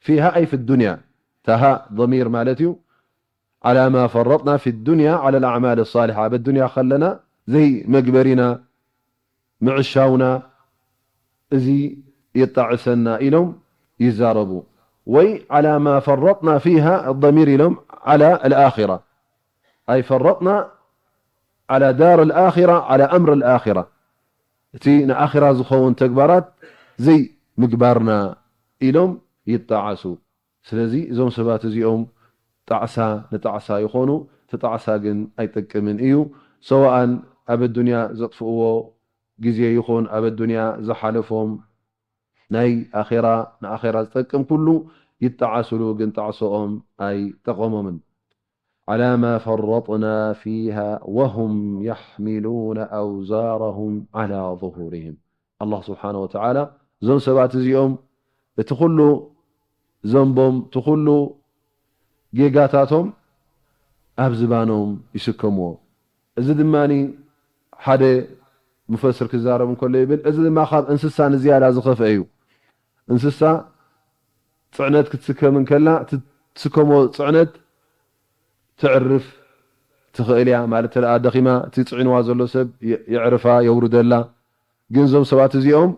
ፊሃ ኣይ ፊ ዱንያ፣ እታ ሃ ضሚር ማለት እዩ። ዓላ ማ ፈረጥና ፊ ዱንያ ዓላ ልኣዕማል ሳሊሓ፣ ኣብ ዱንያ ከለና ዘይመግበሪና፣ ምዕሻውና፣ እዚ የጣዕሰና ኢሎም ይዛረቡ። ወይ ዓላ ማ ፈረጥና ፊሃ ضሚር ኢሎም ዓላ ልኣኺራ። ኣይ ፈረጥና ዓላ ዳር ልኣኺራ፣ ዓላ ኣምር ልኣኺራ። እቲ ንኣኺራ ዝኸውን ተግባራት ዘይምግባርና ኢሎም ይጠዓሱ። ስለዚ እዞም ሰባት እዚኦም ጣዕሳ ንጣዕሳ ይኾኑ፣ እቲ ጣዕሳ ግን ኣይጠቅምን እዩ። ሰዋኣን ኣብ ኣዱንያ ዘጥፍእዎ ግዜ ይኹን ኣብ ኣዱንያ ዝሓለፎም ናይ ኣኼራ፣ ንኣኼራ ዝጠቅም ኩሉ ይጠዓስሉ፣ ግን ጣዕሶኦም ኣይጠቐሞምን። ዓላ ማ ፈረጥና ፊሃ ወሁም የሕሚሉነ ኣውዛረሁም ዓላ ዙሁሪሂም። ኣላህ ስብሓነ ወተዓላ እዞም ሰባት እዚኦም እቲ ኩሉ ዘንቦም፣ እቲ ኩሉ ጌጋታቶም ኣብ ዝባኖም ይስከምዎ። እዚ ድማ ሓደ ሙፈስር ክዛረብ እንከሎ ይብል፣ እዚ ድማ ካብ እንስሳ ንዝያዳ ዝኸፍአ እዩ። እንስሳ ጽዕነት ክትስከም እንከላ፣ እቲ ትስከሞ ጽዕነት ተዕርፍ ትኽእል እያ። ማለት፣ እንተ ደኣ ደኺማ፣ እቲ ጽዒንዋ ዘሎ ሰብ የ-፣ የዕርፋ፣ የውርደላ። ግን እዞም ሰባት እዚኦም፣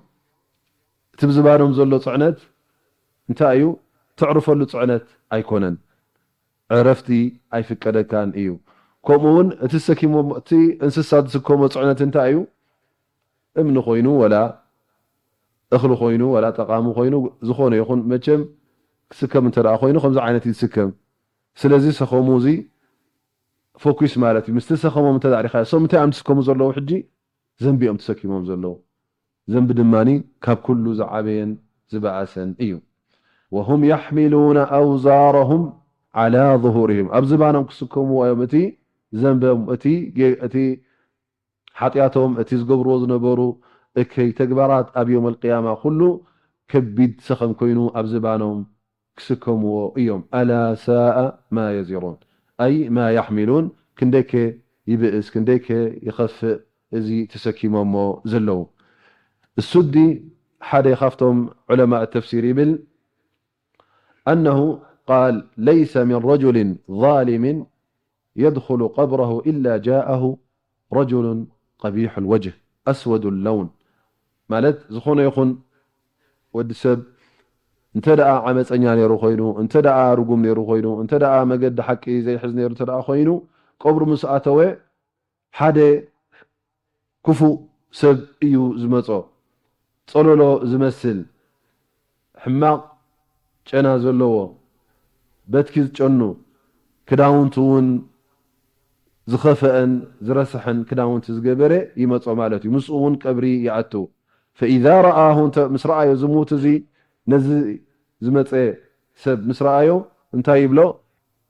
እቲ ብዝባኖም ዘሎ ጽዕነት እንታይ እዩ? ተዕርፈሉ ጽዕነት ኣይኮነን። ዕረፍቲ ኣይፍቀደካን እዩ። ከምኡ እውን እቲ ዝሰኪሞ-፣ እቲ እንስሳ ዝስከሞ ጽዕነት እንታይ እዩ? እምኒ ኮይኑ፣ ወላ እኽሊ ኮይኑ፣ ወላ ጠቓሚ ኮይኑ፣ ዝኾነ ይኹን መቸም ክስከም እንተ ደኣ ኮይኑ፣ ከምዚ ዓይነት እዩ ዝስከም። ስለዚ ሰኸሙ እዚ ፎኩስ ማለት እዩ። ምስቲ ሰኸሞም እንተ ደኣ ሪኻዮ፣ እሶም እንታይ እዮም ዝስከሙ ዘለዉ ሕጂ? ዘንቢ እዮም ተሰኪሞም ዘለዉ። ዘንቢ ድማኒ ካብ ኩሉ ዝዓበየን ዝበኣሰን እዩ። ወሁም የሕሚሉነ ኣውዛረሁም ዓላ ዙሁሪሂም። ኣብ ዝባኖም ክስከምዎ እዮም እቲ ዘንበም፣ እቲ ጌ-፣ እቲ ሓጢኣቶም፣ እቲ ዝገብርዎ ዝነበሩ እከይ ተግባራት ኣብ የውመል ቅያማ ኩሉ ከቢድ ሰኸም ኮይኑ ኣብ ዝባኖም ክስከምዎ እዮም። ኣላ ሳኣ ማ የዚሩን፣ ኣይ ማ ያሕሚሉን፣ ክንደይከ ይብእስ፣ ክንደይከ ይኸፍእ እዚ ተሰኪሞሞ ዘለዉ። እሱዲ ሓደ ካብቶም ዑለማእ ተፍሲር ይብል፣ أنه قال: ليس من رجل ظالم يدخل قبره إلا جاءه رجل قبيح الوجه أسود اللون. ማለት ዝኾነ ይኹን ወዲ ሰብ እንተ ደኣ ዓመፀኛ ነይሩ ኮይኑ፣ እንተ ደኣ ርጉም ነይሩ ኮይኑ፣ እንተ ደኣ መገዲ ሓቂ ዘይሕዝ ነይሩ እንተ ደኣ ኮይኑ፣ ቀብሩ ምስ ኣተወ ሓደ ክፉእ ሰብ እዩ ዝመጾ። ጸሎሎ ዝመስል፣ ሕማቕ ጨና ዘለዎ፣ በትኪ ዝጨኑ፣ ክዳውንቱ እውን ዝኸፈአን ዝረስሐን ክዳውንቲ ዝገበረ ይመጾ ማለት እዩ። ምስኡ እውን ቀብሪ ይኣቱ። ፈኢዛ ረኣሁ፣ እንተ ምስ ረኣዮ ዝሙት እዚ፣ ነዚ ዝመጸ ሰብ ምስ ረኣዮ እንታይ ይብሎ?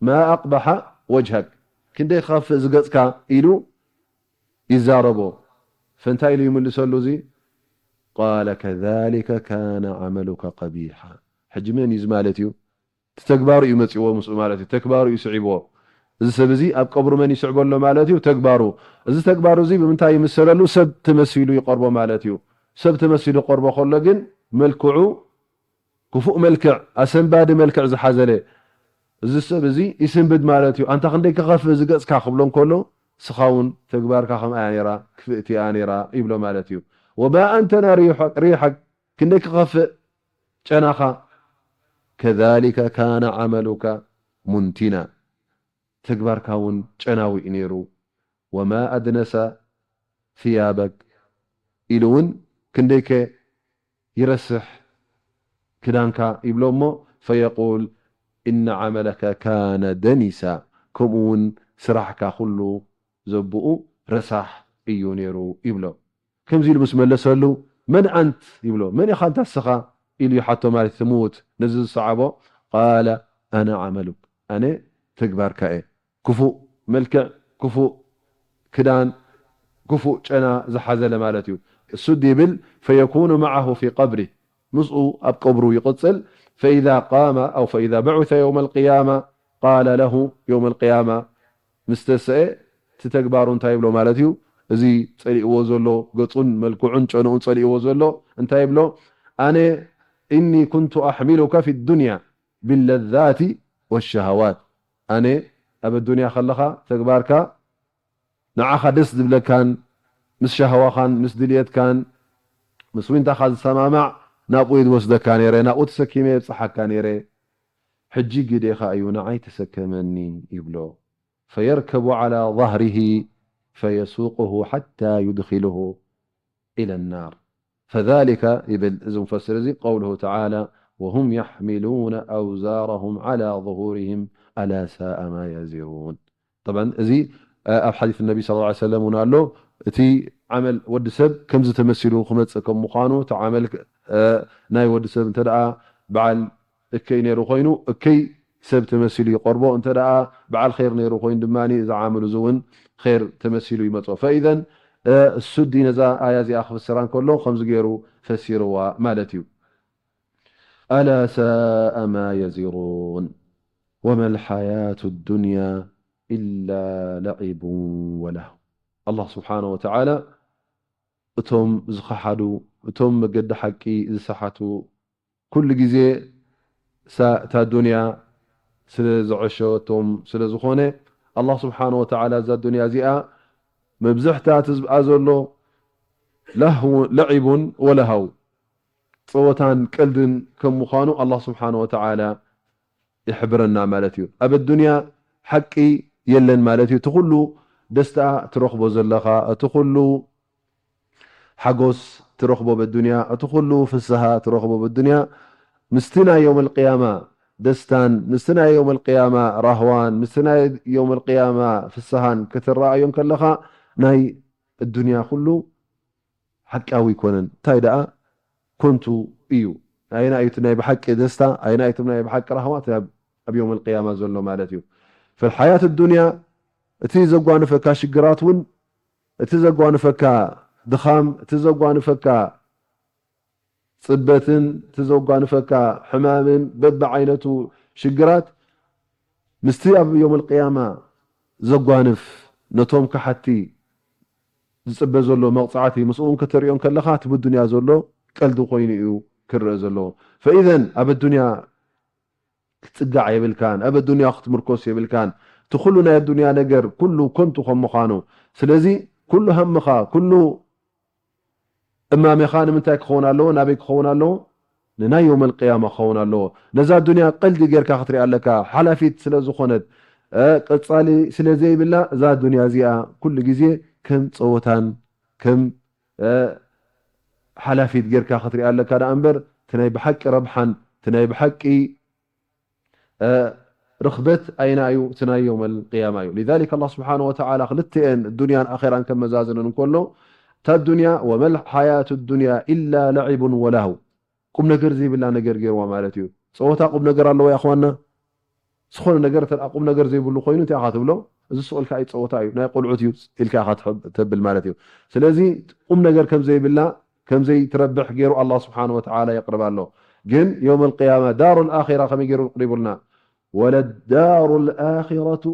ማ ኣቅበሐ ወጅሀክ፣ ክንደይ ክኸፍእ እዚ ገጽካ ኢሉ ይዛረቦ። ፈንታይ ኢሉ ይምልሰሉ እዚ? ቃለ ከዛሊከ ካነ ዐመሉከ ቀቢሓ። ሕጂ መን እዩ እዚ ማለት እዩ? እቲ ተግባሩ እዩ መጺዎ ምስኡ ማለት እዩ። ተግባሩ እዩ ስዒብዎ። እዚ ሰብ እዚ ኣብ ቀብሩ መን ይስዕቦ ኣሎ ማለት እዩ? ተግባሩ። እዚ ተግባሩ እዚ ብምንታይ ይምሰለሉ? ሰብ ተመሲሉ ይቐርቦ ማለት እዩ። ሰብ ተመሲሉ ይቐርቦ ከሎ ግን መልክዑ ክፉእ መልክዕ፣ ኣሰንባዲ መልክዕ ዝሓዘለ እዚ ሰብ እዚ ይስንብድ ማለት እዩ። ኣንታ ክንደይ ክኸፍእ እዚ ገጽካ ክብሎ እንከሎ፣ ንስኻ እውን ተግባርካ ከምኣ እያ ነይራ፣ ክፍእቲ እያ ነይራ ይብሎ ማለት እዩ። ወማ ኣንተና ሪሐ-፣ ሪሐክ፣ ክንደይ ክኸፍእ ጨናኻ። ከዛሊከ ካነ ዐመሉከ ሙንቲና፣ ተግባርካ እውን ጨናዊ እዩ ነይሩ። ወማ ኣድነሰ ثያበክ ኢሉ እውን ክንደይከ ይረስሕ ክዳንካ ይብሎ እሞ፣ ፈየቁል ኢነ ዐመለከ ካነ ደኒሳ፣ ከምኡ እውን ስራሕካ ኩሉ ዘብኡ ረሳሕ እዩ ነይሩ ይብሎ። ከምዚ ኢሉ ምስ መለሰሉ፣ መን ኣንት ይብሎ፣ መን ኢኻ እንታ ንስኻ ኢሉ ይሓቶ ማለት እዩ። እቲ ምዉት ነዚ ዝሰዓቦ፣ ቃለ ኣነ ዐመሉክ፣ ኣነ ተግባርካ እየ። ክፉእ መልክዕ፣ ክፉእ ክዳን፣ ክፉእ ጨና ዝሓዘለ ማለት እዩ። እሱ ይብል፣ ፈየኩኑ መዓሁ ፊ ቀብሪ፣ ምስኡ ኣብ ቀብሩ ይቕጽል። ፈኢዛ ቃመ ኣው ፈኢዛ በዑሰ የውመል ቅያማ ቃለ ለሁ፣ የውመል ቅያማ ምስ ተሰኤ እቲ ተግባሩ እንታይ ይብሎ ማለት እዩ? እዚ ጸሊእዎ ዘሎ፣ ገጹን መልክዑን ጨንኡን ጸሊእዎ ዘሎ እንታይ ይብሎ? ኣነ ኢኒ ኩንቱ ኣሕሚሉከ ፊ ዱንያ ቢለዛቲ ወሸሃዋት። ኣነ ኣብ ኣዱንያ ከለኻ ተግባርካ ንዓኻ ደስ ዝብለካን ምስ ሻህዋኻን ምስ ድልየትካን ምስ ዊንታኻ ዝሰማማዕ ናብኡ እየ ዝወስደካ ነይረ፣ ናብኡ ተሰኪመ የብጽሓካ ነይረ። ሕጂ ግዴኻ እዩ ንዓይ ተሰከመኒ ይብሎ። ፈየርከቡ ዐላ ظህሪሂ ፈየሱቁሁ ሓታ ዩድኪልሁ ኢለ ናር። ፈዛሊከ ይብል እዚ ሙፈስር እዚ፣ ቀውሉሁ ተዓላ፣ ወሁም የሕሚሉነ ኣውዛረሁም ዐላ ዙሁሪሂም ኣላ ሳአ ማ የዚሩን። ጠብዓን እዚ፣ እ፣ ኣብ ሓዲስ ነቢ ሰለላሁ ዐለይሂ ወሰለም እውን ኣሎ። እቲ ዓመል ወዲ ሰብ ከምዚ ተመሲሉ ክመጽእ ከም ምዃኑ፣ እቲ ዓመል፣ እ፣ ናይ ወዲ ሰብ እንተ ደኣ በዓል እከይ ነይሩ ኮይኑ፣ እከይ ሰብ ተመሲሉ ይቐርቦ። እንተ ደኣ በዓል ኸይር ነይሩ ኮይኑ ድማ፣ እዚ ዓመሉ እዚ እውን ኸይር ተመሲሉ ይመጾ። ፈኢዘን፣ እ፣ እሱ ዲ ነዛ ኣያ እዚኣ ክፍስራ እንከሎ፣ ከምዚ ገይሩ ፈሲርዋ ማለት እዩ። ኣላ ሳአ ማ የዚሩን። ወመል ሓያቱ ዱንያ ኢላ ለዒቡን ወለህው። ኣላህ ስብሓነ ወተዓላ እቶም ዝኸሓዱ፣ እቶም መገዲ ሓቂ ዝሰሓቱ፣ ኩሉ ግዜ እሳ-፣ እታ ዱንያ ስለ ዝዐሸወቶም ስለ ዝኾነ፣ ኣላህ ስብሓነ ወተዓላ እዛ ዱንያ እዚኣ መብዝሕታ እቲ ዝብኣ ዘሎ ለህው-፣ ለዒቡን ወለሃው፣ ጸወታን ቀልድን ከም ምዃኑ ኣላህ ስብሓነ ወተዓላ ይሕብረና ማለት እዩ። ኣብ ኣዱንያ ሓቂ የለን ማለት እዩ። እቲ ኩሉ ደስታ ትረኽቦ ዘለኻ፣ እቲ ኩሉ ሓጎስ ትረኽቦ ኣብ ኣዱንያ፣ እቲ ኩሉ ፍስሃ ትረኽቦ ኣብ ኣዱንያ፣ ምስቲ ናይ የውመል ቅያማ ደስታን፣ ምስቲ ናይ የውመል ቅያማ ራህዋን፣ ምስቲ ናይ የውመል ቅያማ ፍስሃን ክትረኣዮ እንከለኻ፣ ናይ ኣዱንያ ኩሉ ሓቃዊ ኣይኮነን። እንታይ ደኣ ኮንቱ እዩ። ኣየናይ እዩ እቲ ናይ ብሓቂ ደስታ፣ ኣየናይ እዩ እቲ ናይ ብሓቂ ራህዋ? እቲ ኣብ፣ ኣብ የውመል ቅያማ ዘሎ ማለት እዩ። ፈልሓያት ኣዱንያ እቲ ዘጓንፈካ ሽግራት እውን፣ እቲ ዘጓንፈካ ድኻም፣ እቲ ዘጓንፈካ ጽበትን፣ እቲ ዘጓንፈካ ሕማምን፣ በብዓይነቱ ሽግራት፣ ምስቲ ኣብ ዮም ኣልቅያማ ዘጓንፍ፣ ነቶም ከሓቲ ዝጽበ ዘሎ መቕጻዕቲ፣ ምስኡ እውን ከተርእዮ ከለኻ፣ እቲ ብዱንያ ዘሎ ቀልዲ ኮይኑ እዩ ክረአ ዘለዎ። ፈኢዘን ኣብ ኣዱንያ ክትጽጋዕ የብልካን፣ ኣብ ኣዱንያ ክትምርኮስ የብልካን። እቲ ኩሉ ናይ ኣዱንያ ነገር ኩሉ ከንቱ ከም ምዃኑ። ስለዚ ኩሉ ሃምኻ፣ ኩሉ እማሜኻ ንምንታይ ክኸውን ኣለዎ? ናበይ ክኸውን ኣለዎ? ንናይ ዮም ኣልቅያማ ክኸውን ኣለዎ። ነዛ ኣዱንያ ቀልዲ ጌርካ ክትሪኣ ኣለካ። ሓላፊት ስለ ዝኾነት፣ እ፣ ቀጻሊ ስለ ዘይብላ፣ እዛ ኣዱንያ እዚኣ ኩሉ ግዜ ከም ጸወታን ከም፣ እ፣ ሓላፊት ጌርካ ክትሪኣ ኣለካ ደኣ እምበር፣ እቲ ናይ ብሓቂ ረብሓን እቲ ናይ ብሓቂ እ፣ ርኽበት ኣይና እዩ? እቲ ናይ ዮም ኣልቅያማ እዩ። ሊዛሊክ ኣላህ ስብሓነ ወተዓላ ክልተኤን ዱንያን ኣኼራን ከመዛዝነን እንከሎ፣ እታ ዱንያ፣ ወመል ሓያቱ ዱንያ ኢላ ለዒቡን ወላህው፣ ቁም ነገር ዘይብላ ነገር ገይርዋ ማለት እዩ። ጸወታ ቁም ነገር ኣለዎ፣ ያ እኽዋና? ዝኾነ ነገር እንተ ደኣ ቁም ነገር ዘይብሉ ኮይኑ፣ እንታይ ኢኻ ትብሎ? እዚ ስቕ ኢልካ እዩ፣ ጸወታ እዩ፣ ናይ ቆልዑት እዩ ኢልካ ኢኻ ትሕብ-፣ ተብል ማለት እዩ። ስለዚ ቁም ነገር ከም ዘይብላ፣ ከም ዘይትረብሕ ገይሩ ኣላህ ስብሓነ ወተዓላ የቕርባ ኣሎ። ግን የውም ኣልቅያማ፣ ዳሩል ኣኺራ ከመይ ገይሩ ኣቕሪቡልና? ወለዳሩል ኣኺረቱ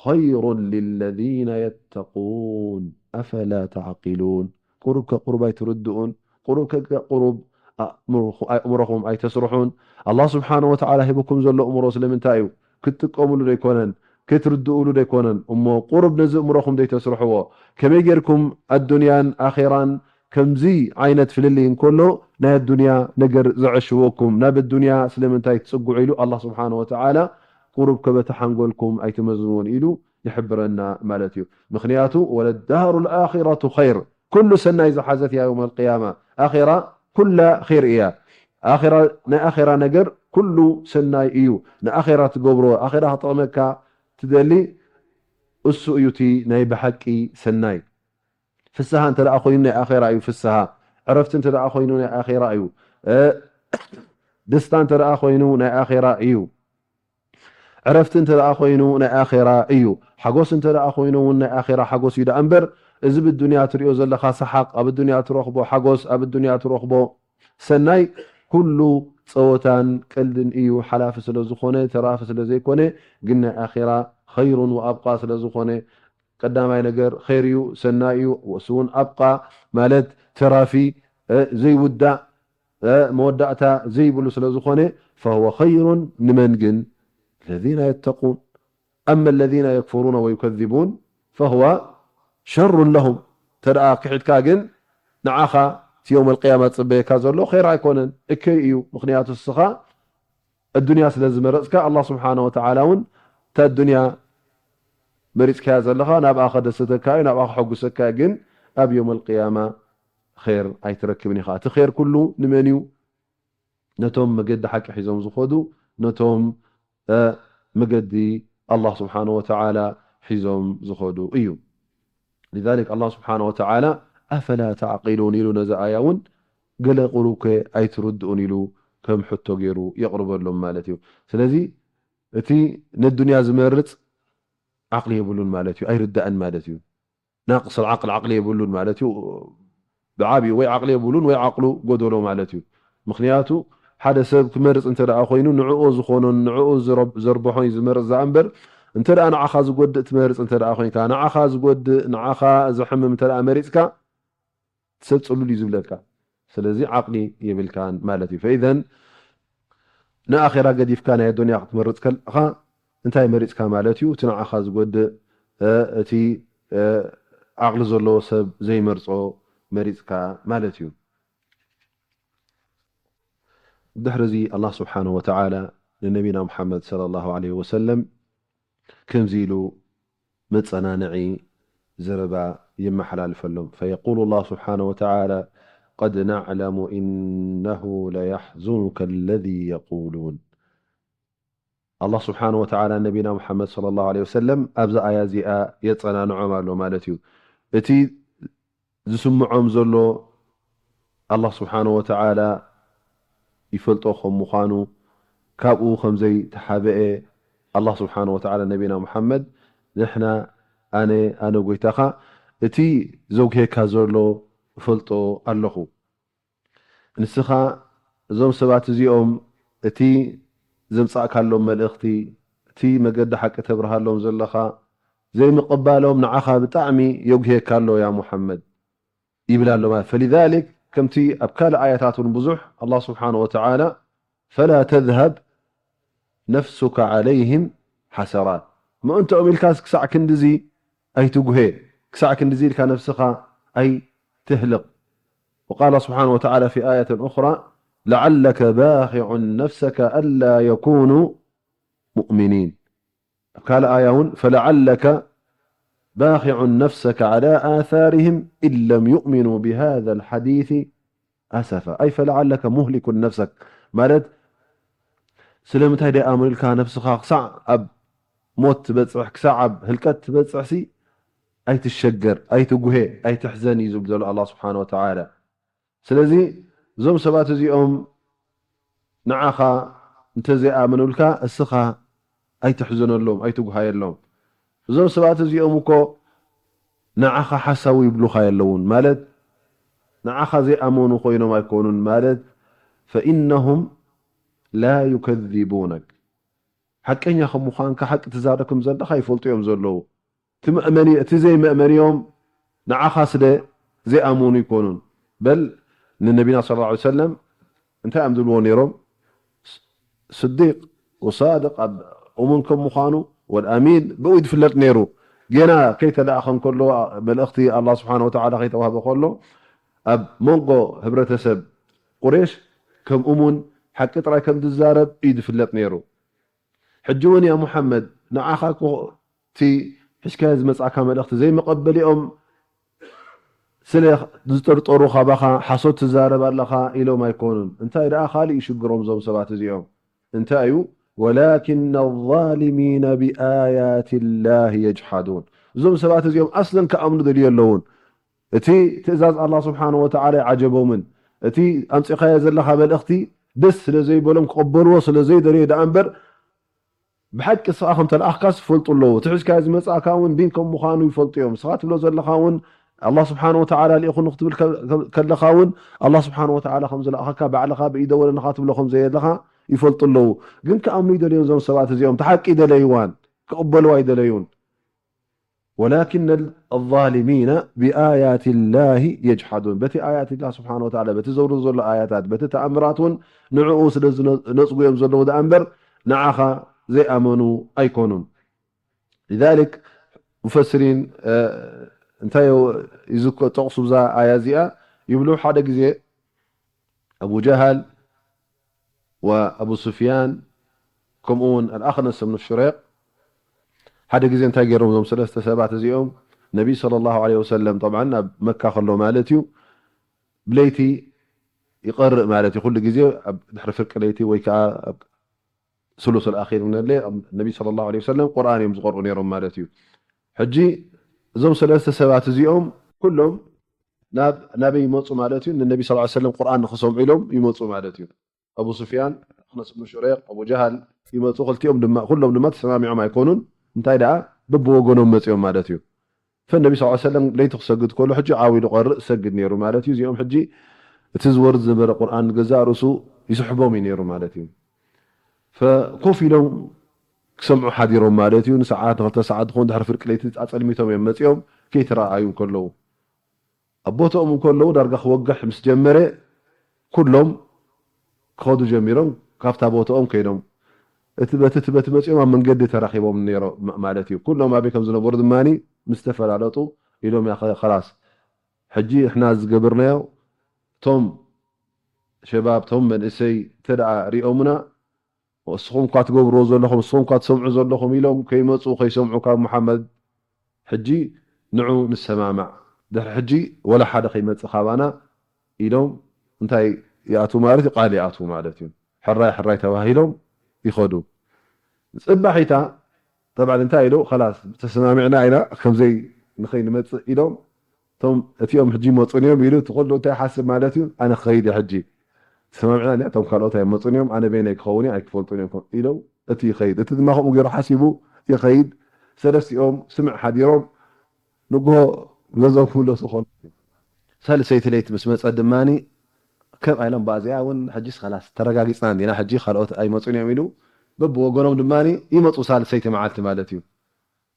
ኸይሩን ሊለዚነ የተቁን ኣፈላ ተዕቂሉን። ቁሩብ ከ ቁሩብ ኣይትርድኡን? ቁሩብ ከ ቁሩብ ኣእምሮኹ-፣ ኣእምሮኹም ኣይተስርሑን? ኣላህ ስብሓነ ወተዓላ ሂብኩም ዘሎ እምሮ ስለምንታይ እዩ? ክትጥቀምሉ ዶ ኣይኮነን? ክትርድኡሉ ዶ ኣይኮነን? እሞ ቁሩብ ነዚ እምሮኹም ዘይተስርሕዎ? ከመይ ጌርኩም ኣዱንያን ኣኼራን ከምዚ ዓይነት ፍልልይ እንከሎ ናይ ኣዱንያ ነገር ዘዐሽወኩም፣ ናብ ኣዱንያ ስለምንታይ ትጽግዑ ኢሉ ኣላህ ስብሓነ ወተዓላ ቁሩብ ከ በቲ ሓንጎልኩም ኣይትመዝንዎን ኢሉ ይሕብረና ማለት እዩ። ምኽንያቱ ወለዳሩል ኣኺረቱ ኸይር፣ ኩሉ ሰናይ ዝሓዘት እያ የውመል ቅያማ። ኣኼራ ኩላ ኸይር እያ። ኣኼራ፣ ናይ ኣኼራ ነገር ኩሉ ሰናይ እዩ። ንኣኼራ ትገብሮ፣ ኣኼራ ክጠቕመካ ትደሊ፣ እሱ እዩ እቲ ናይ ብሓቂ ሰናይ። ፍስሃ እንተ ደኣ ኮይኑ ናይ ኣኼራ እዩ ፍስሃ። ዕረፍቲ እንተ ደኣ ኮይኑ ናይ ኣኼራ እዩ። እ፣ ደስታ እንተ ደኣ ኮይኑ ናይ ኣኼራ እዩ። ዕረፍቲ እንተ ደኣ ኮይኑ ናይ ኣኼራ እዩ። ሓጎስ እንተ ደኣ ኮይኑ እውን ናይ ኣኼራ ሓጎስ እዩ ደኣ እምበር፣ እዚ ብዱንያ ትሪኦ ዘለኻ ሰሓቕ፣ ኣብ ዱንያ ትረኽቦ ሓጎስ፣ ኣብ ዱንያ ትረኽቦ ሰናይ፣ ኩሉ ጸወታን ቀልድን እዩ። ሓላፊ ስለ ዝኾነ፣ ተራፊ ስለ ዘይኮነ፣ ግን ናይ ኣኼራ ኸይሩን ወኣብቃ ስለ ዝኾነ፣ ቀዳማይ ነገር ኸይር እዩ፣ ሰናይ እዩ። ወእሱ እውን ኣብቃ ማለት ተራፊ፣ እ፣ ዘይውዳእ፣ እ፣ መወዳእታ ዘይብሉ ስለ ዝኾነ፣ ፈሁወ ኸይሩን ንመን ግን? ለዚነ የተቁን። ኣመ ለዚነ የክፍሩነ ወዩከዚቡን ፈሁወ ሸሩን ለሁም። እንተ ደኣ ክሒድካ ግን ንዓኻ እቲ የውመል ቅያማ ዝጽበየካ ዘሎ ኸይር ኣይኮነን፣ እከይ እዩ። ምኽንያቱ እስኻ ኣዱንያ ስለ ዝመረጽካ፣ ኣላህ ስብሓነ ወተዓላ እውን እታ ኣዱንያ መሪጽካያ ዘለኻ ናብኣ ከደሰተካ እዩ፣ ናብኣ ከሐጉሰካ እዩ። ግን ኣብ የውመል ቅያማ ኸይር ኣይትረክብን ኢኻ። እቲ ኸይር ኩሉ ንመን እዩ? ነቶም መገዲ ሓቂ ሒዞም ዝኸዱ፣ ነቶም፣ እ፣ መገዲ ኣላህ ስብሓነ ወተዓላ ሒዞም ዝኸዱ እዩ። ሊዛሊክ ኣላህ ስብሓነ ወተዓላ ኣፈላ ተዕቂሉን ኢሉ ነዚ ኣያ እውን ገለ ቁሩብ ከ ኣይትርድኡን ኢሉ ከም ሕቶ ገይሩ የቕርበሎም ማለት እዩ። ስለዚ እቲ ነዱንያ ዝመርጽ ዓቕሊ የብሉን ማለት እዩ፣ ኣይርዳእን ማለት እዩ። ናቅስ ዓቅል ዓቅሊ የብሉን ማለት እዩ። ብዓብዩ ወይ ዓቅሊ የብሉን ወይ ዓቅሉ ጎደሎ ማለት እዩ። ምኽንያቱ ሓደ ሰብ ክመርጽ እንተ ደኣ ኮይኑ ንዕኡ ዝኾኖን ንዕኡ ዝረብ-፣ ዘርብሖን እዩ ዝመርጽ ደኣ እምበር፣ እንተ ደኣ ንዓኻ ዝጎድእ ትመርጽ እንተ ደኣ ኮይንካ፣ ንዓኻ ዝጎድእ፣ ንዓኻ ዘሕምም እንተ ደኣ መሪጽካ፣ ሰብ ጽሉል እዩ ዝብለካ። ስለዚ ዓቕሊ የብልካን ማለት እዩ። ፈኢዘን ንኣኼራ ገዲፍካ ናይ ኣዱንያ ክትመርጽ ከለኻ እንታይ መሪጽካ ማለት እዩ? እቲ ንዓኻ ዝጎድእ፣ እ፣ እቲ፣ እ፣ ዓቕሊ ዘለዎ ሰብ ዘይመርጾ መሪጽካ ማለት እዩ። ድሕሪ እዚ ኣላህ ስብሓነሁ ወተዓላ ንነቢና ሙሓመድ ሰለላሁ ዐለይሂ ወሰለም ከምዚ ኢሉ መጸናንዒ ዘረባ የመሓላልፈሎም። ፈየቁሉ ላህ ስብሓነሁ ወተዓላ፣ ቀድ ነዕለሙ ኢነሁ ለየሕዙኑከ ለዚ የቁሉን። ኣላህ ስብሓነሁ ወተዓላ ነቢና ሙሓመድ ሰለላሁ ዐለይሂ ወሰለም ኣብዛ ኣያ እዚኣ የጸናንዖም ኣሎ ማለት እዩ። እቲ ዝስምዖም ዘሎ ኣላህ ስብሓነሁ ወተዓላ ይፈልጦ ከም ምዃኑ፣ ካብኡ ከም ዘይተሓበኤ ኣላህ ስብሓነሁ ወተዓላ ነቢና ሙሓመድ ንሕና ኣነ፣ ኣነ ጎይታኻ፣ እቲ ዘጉሄካ ዘሎ እፈልጦ ኣለኹ። ንስኻ እዞም ሰባት እዚኦም እቲ ዘምጻእካሎም መልእኽቲ፣ እቲ መገዲ ሓቂ ተብርሃሎም ዘለኻ ዘይምቕባሎም ንዓኻ ብጣዕሚ የጉሄካ ኣሎ ያ ሙሓመድ ይብል ኣሎ ማለት። ፈሊዛሊክ ከምቲ ኣብ ካልእ ኣያታት እውን ብዙሕ ኣላህ ስብሓነ ወተዓላ ፈላ ተዝሀብ ነፍሱካ ዓለይህም ሓሰራት ምእንትኦም ኢልካስ ክሳዕ ክንድዚ ኣይትጉሄ፣ ክሳዕ ክንድዚ ኢልካ ነፍስኻ ኣይትህልቕ። وقال سبحانه وتعالى في آية أخرى لعلك باخع نفسك ألا يكونوا مؤمنين. ኣብ ካልእ ኣያ እውን فلعلك باخع نفسك على آثارهم إن لم يؤمنوا بهذا الحديث أسفا أي فلعلك مهلك نفسك ማለት ስለምንታይ ደኣ ኣምር ኢልካ ነብስኻ ክሳዕ ኣብ ሞት ትበጽሕ ክሳዕ ኣብ ህልቀት ትበጽሕሲ ኣይትሸገር ኣይትጉሄ ኣይትሕዘን እዩ ዝብል ዘሎ ኣላ ስብሓን ወተዓላ። ስለዚ እዞም ሰባት እዚኦም ንዓኻ እንተዘይኣመኑልካ እስኻ ኣይትሕዘነሎም ኣይትጉሃየሎም። እዞም ሰባት እዚኦም እኮ ንዓኻ ሓሳዊ ይብሉኻ የለውን ማለት ንዓኻ ዘይኣመኑ ኮይኖም ኣይኮኑን ማለት ፈኢነሁም ላ ዩከዚቡነክ ሓቀኛ ከም ምዃንካ ሓቂ ትዛረብ ከም ዘለኻ ይፈልጡ እዮም ዘለዉ። እቲ መእመኒ እቲ ዘይመእመንዮም ንዓኻ ስለ ዘይኣመኑ ይኮኑን በል ንነቢና ስለ ላ ሰለም እንታይ እዮም ዝብልዎ ነይሮም? ስዲቅ ወሳድቅ ኣብ እሙን ከም ምዃኑ ወልኣሚን ብኡ ይፍለጥ ነይሩ። ጌና ከይተላእኸ እንከሎ መልእኽቲ ኣላ ስብሓን ወተዓላ ከይተዋህበ ከሎ ኣብ መንጎ ህብረተሰብ ቁሬሽ ከም እሙን ሓቂ ጥራይ ከም ዝዛረብ እዩ ዝፍለጥ ነይሩ። ሕጂ እውን ያ ሙሓመድ ንዓኻ እኮ እቲ ሒዝካዮ ዝመጻእካ መልእኽቲ ዘይመቐበሊኦም ስለ ዝጥርጠሩ ካባኻ ሓሶት ትዛረብ ኣለኻ ኢሎም ኣይኮኑን። እንታይ ደኣ ካልእ እዩ ሽግሮም እዞም ሰባት እዚኦም። እንታይ እዩ? ወላኪነ ዛሊሚነ ብኣያት ላህ የጅሓዱን። እዞም ሰባት እዚኦም ኣስለን ክኣምኑ ደልዩ ኣለውን። እቲ ትእዛዝ ኣላ ስብሓን ወተዓላ ይዓጀቦምን እቲ ኣምፂኻዮ ዘለኻ መልእኽቲ ደስ ስለ ዘይበሎም ክቕበልዎ ስለ ዘይደለዩ ደኣ እምበር ብሓቂ ስኻ ከም ተለኣኽካስ ይፈልጡ ኣለዉ። እቲ ሒዝካዮ ዝመጻእካ እውን ዲን ከም ምዃኑ ይፈልጡ እዮም። ስኻ ትብሎ ዘለኻ እውን ኣላ ስብሓን ወተዓላ ልኢኹኒ ክትብል ከለኻ እውን ኣላ ስብሓን ወተዓላ ከም ዝለኣኸካ ባዕልኻ ብኢደ ወለንኻ ትብሎ ከም ዘየለኻ ይፈልጡ ኣለዉ። ግን ክኣምኑ ይደልዮም እዞም ሰባት እዚኦም። እቲ ሓቂ ይደለይዋን ክቕበልዋ ይደለዩን። ወላኪነ ዛሊሚነ ብኣያት ላሂ የጅሓዱን። በቲ ኣያት ላህ ስብሓን ወተዓላ በቲ ዘውርዶ ዘሎ ኣያታት በቲ ተኣምራት እውን ንዕኡ ስለ ዝነፅጉ እዮም ዘለዉ ደኣ እምበር ንዓኻ ዘይኣመኑ ኣይኮኑን። ሊዛሊክ ሙፈስሪን እንታይ ይዝኮ ጠቕሱ ብዛ ኣያ እዚኣ ይብሉ ሓደ ግዜ ኣቡ ጀሃል ወኣቡ ሱፍያን ከምኡ እውን ኣልኣኽነስ እብኑ ሽሬቅ ሓደ ግዜ እንታይ ገይሮም እዞም ሰለስተ ሰባት እዚኦም ነቢይ صلى الله عليه وسلم طبعا ኣብ መካ ከሎ ማለት እዩ ብለይቲ ይቐርእ ማለት እዩ ኩሉ ግዜ ኣብ ድሕሪ ፍርቂ ለይቲ ወይ ከዓ ኣብ ስሉስ ኣልኣኺር ምንለ ነቢ صلى الله عليه وسلم ቁርኣን እዮም ዝቐርኡ ነይሮም ማለት እዩ። ሕጂ እዞም ሰለስተ ሰባት እዚኦም ኩሎም ናብ ናበይ ይመፁ ማለት እዩ? ንነቢ صلى الله عليه وسلم ቁርኣን ንክሰምዑ ኢሎም ይመፁ ማለት እዩ። ኣቡ ሱፍያን፣ ኣኽነስ ብኑ ሹረይቅ፣ ኣቡ ጀሃል ይመፁ። ክልቲኦም ድማ ኩሎም ድማ ተሰማሚዖም ኣይኮኑን። እንታይ ደኣ በብወገኖም መፂኦም ማለት እዩ። ፈነቢ ስ ሰለም ለይቲ ክሰግድ ከሎ ሕጂ ዓው ኢሉ ቀርእ ሰግድ ነይሩ ማለት እዩ። እዚኦም ሕጂ እቲ ዝወርድ ዝነበረ ቁርኣን ንገዛእ ርእሱ ይስሕቦም እዩ ነይሩ ማለት እዩ። ፈኮፍ ኢሎም ክሰምዑ ሓዲሮም ማለት እዩ። ንሰዓት ንክልተ ሰዓት ዝኾን ድሕሪ ፍርቂ ለይቲ ኣፀልሚቶም እዮም መፂኦም ከይተረኣኣዩ እንከለዉ ኣብ ቦታኦም እንከለዉ ዳርጋ ክወግሕ ምስ ጀመረ ኩሎም ክኸዱ ጀሚሮም ካብታ ቦታኦም ከይዶም እቲ በቲ እቲ በቲ መፂኦም ኣብ መንገዲ ተራኺቦም ነይሮም ማለት እዩ። ኩሎም ኣበይ ከም ዝነበሩ ድማ ምስ ተፈላለጡ ኢሎም ያ ኸላስ ሕጂ ንሕና ዝገበርናዮ እቶም ሸባብ እቶም መንእሰይ እንተ ደኣ ሪኦምና ንስኹም እኳ ትገብርዎ ዘለኹም ንስኹም እኳ ትሰምዑ ዘለኹም ኢሎም ከይመፁ ከይሰምዑ ካብ ሙሓመድ ሕጂ ንዑ ንሰማማዕ ድሕሪ ሕጂ ወላ ሓደ ከይመፅእ ካባና ኢሎም እንታይ ይኣትዉ ማለት እዩ ቃል ይኣትዉ ማለት እዩ። ሕራይ ሕራይ ተባሂሎም ይኸዱ። ፅባሒታ ጠብዓ እንታይ ኢሉ ኸላስ ተሰማሚዕና ኢና ከምዘይ ንኸይንመፅእ ኢሎም እቶም እቲኦም ሕጂ ይመፁን እዮም ኢሉ እቲ ኩሉ እንታይ ይሓስብ ማለት እዩ ኣነ ክኸይድ እየ ሕጂ ተሰማሚዕና ኢና እቶም ካልኦት ኣይመፁን እዮም ኣነ በይነይ ክኸውን እየ ኣይክፈልጡን እዮም ኢሎም እቲ ይኸይድ እቲ ድማ ከምኡ ገይሩ ሓሲቡ ይኸይድ ሰለስቲኦም ስምዕ ሓዲሮም ንግሆ ገዝኦም ክምለሱ ከለዉ፣ ሳልሰይቲ ለይቲ ምስ መጸ ድማኒ፣ ከም ኣይሎም ብኣዚኣ እውን ሕጂስ ኸላስ ተረጋጊጽና እንዲና፣ ሕጂ ካልኦት ኣይመጹን እዮም ኢሉ በብወገኖም ድማኒ ይመጹ፣ ሳልሰይቲ መዓልቲ ማለት እዩ።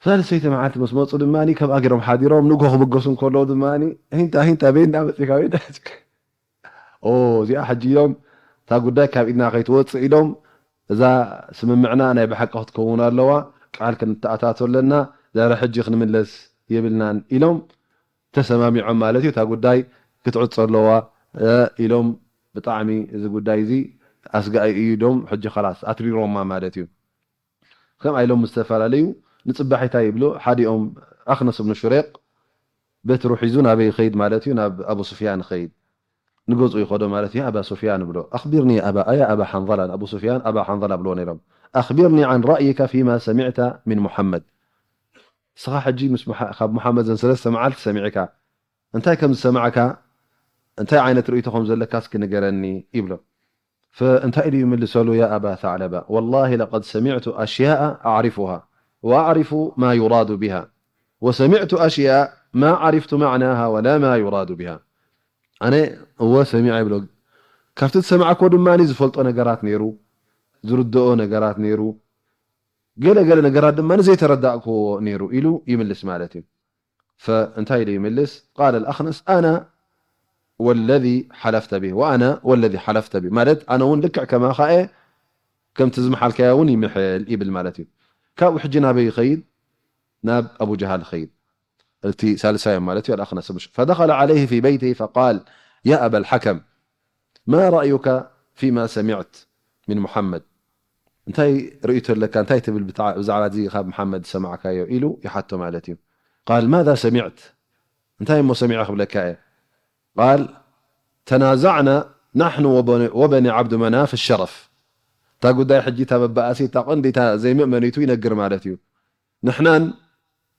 ሳልሰይቲ መዓልቲ ምስ መጹ ድማኒ ከምኣ ገይሮም ሓዲሮም፣ ንግሆ ክብገሱ እንከለዉ ድማኒ፣ ሂንታ ሂንታ በይንና መጺእካ በይንና መጺእካ። ኦ፣ እዚኣ ሕጂ ኢሎም፣ እታ ጉዳይ ካብ ኢድና ከይትወጽእ ኢሎም፣ እዛ ስምምዕና ናይ ብሓቂ ክትከውን ኣለዋ፣ ቃል ክንተኣታቶ ኣለና፣ ድሕሪ ሕጂ ክንምለስ የብልናን ኢሎም ተሰማሚዖም ማለት እዩ። እታ ጉዳይ ክትዕጾ ኣለዋ፣ እ፣ ኢሎም ብጣዕሚ እዚ ጉዳይ እዚ ኣስጋኢ እዩ ኢሎም ሕጂ ኸላስ ኣትሪሮማ ማለት እዩ። ከምኣ ኢሎም ምስ ተፈላለዩ ንጽባሒታይ ይብሉ፣ ሓዲኦም ኣኽነስ ብኑ ሹሬቅ በትሩ ሒዙ ናበይ ይኸይድ ማለት እዩ? ናብ ኣቡ ሱፍያን ይኸይድ። ንገዝኡ ይኸዶ ማለት እዩ። ኣባ ሱፍያን ብሎ፣ ኣኽቢርኒ ኣባ፣ ኣያ ኣባ ሓንዘላ፣ ንኣቡ ሱፍያን ኣባ ሓንዘላ ብልዎ ነይሮም። ኣኽቢርኒ ዓን ራእይካ ፊማ ሰሚዕታ ሚን ሙሓመድ። ንስኻ ሕጂ ምስ ሙሓ-፣ ካብ ሙሓመድ ዘን ሰለስተ መዓልቲ ሰሚዕካ፣ እንታይ ከም ዝሰማዕካ፣ እንታይ ዓይነት ርእይቶ ከም ዘለካ እስኪ ንገረኒ ይብሎ። ፈእንታይ ኢሉ ይምልሰሉ? ያ ኣባ ታዕለባ፣ ወላሂ ለቀድ ሰሚዕቱ ኣሽያኣ ኣዕሪፉሃ ወኣዕሪፉ ማ ዩራዱ ቢሃ ወሰሚዕቱ ኣሽያእ ማ ዓሪፍቱ ማዕናሃ ወላ ማ ዩራዱ ቢሃ። ኣነ እወ ሰሚዐ ይብሎ። ካብቲ ዝሰማዕኮ ድማ ዝፈልጦ ነገራት ነይሩ፣ ዝርድኦ ነገራት ነይሩ፣ ገለ ገለ ነገራት ድማ ዘይተረዳእክዎ ነይሩ ኢሉ ይምልስ ማለት እዩ። ፈእንታይ ኢሉ ይምልስ? ቃለ ኣልኣኽነስ ኣና ወለዚ ሓለፍተ ቢህ ወኣና ወለዚ ሓለፍተ ቢህ፣ ማለት ኣነ እውን ልክዕ ከማኻ እየ፣ ከምቲ ዝመሓልካዮ እውን ይምሕል ይብል ማለት እዩ። ካብኡ ሕጂ ናበይ ይኸይድ? ናብ ኣቡ ጀሃል ይኸይድ። እቲ ሳልሳዮም ማለት እዩ፣ ኣልኣኽነስ ብሽ-፣ ፈደኸለ ዓለይህ ፊ በይቲህ ፈቃል ያ ኣበል ሓከም ማ ረእዩካ ፊማ ሰሚዕት ሚን ሙሓመድ፣ እንታይ ርእይቶ ኣለካ፣ እንታይ ትብል ብታ-፣ ብዛዕባ እዚ ካብ መሓመድ ዝሰማዕካዮ ኢሉ ይሓቶ ማለት እዩ። ቃል ማዛ ሰሚዕት፣ እንታይ እሞ ሰሚዐ ክብለካ እየ? ቃል ተናዛዕና ናሕኑ ወበኒ፣ ወበኒ ዓብዱ መናፍ ሸረፍ። እታ ጉዳይ ሕጂ እታ መባኣሲ እታ ቀንዲ እታ ዘይምእመኒቱ ይነግር ማለት እዩ። ንሕናን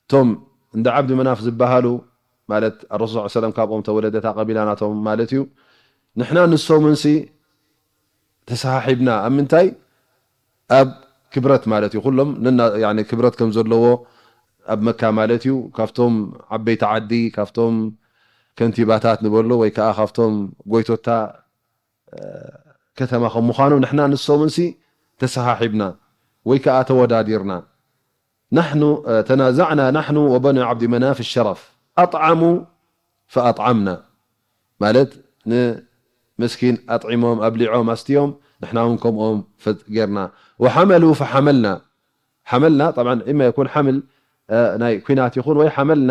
እቶም እንዳ ዓብዲ መናፍ ዝበሃሉ ማለት ኣረሱል ሰለም ካብኦም ተወለደ እታ ቀቢላ ናቶም ማለት እዩ። ንሕናን ንሶምንሲ ተሰሓሒብና ኣብ ምንታይ? ኣብ ክብረት ማለት እዩ። ኩሎም ነና-፣ ያኒ ክብረት ከም ዘለዎ ኣብ መካ ማለት እዩ። ካብቶም ዓበይቲ ዓዲ፣ ካብቶም ከንቲባታት ንበሎ ወይ ከዓ ካብቶም ጎይቶታ ከተማ ከም ምዃኑ ንሕና ንሶምንሲ ተሰሓሒብና ወይ ከዓ ተወዳዲርና። ናሕኑ፣ እ፣ ተናዛዕና ናሕኑ ወበኑ ዓብዲ መናፍ ሸረፍ ኣጥዓሙ ፈኣጥዓምና። ማለት ንምስኪን ኣጥዒሞም፣ ኣብሊዖም፣ ኣስትዮም፣ ንሕና እውን ከምኦም ፈ-፣ ጌርና። ወሓመሉ ፈሓመልና። ሓመልና፣ ጠብዓን፣ ኢማ የኩን ሓምል፣ እ፣ ናይ ኲናት ይኹን ወይ ሓመልና፣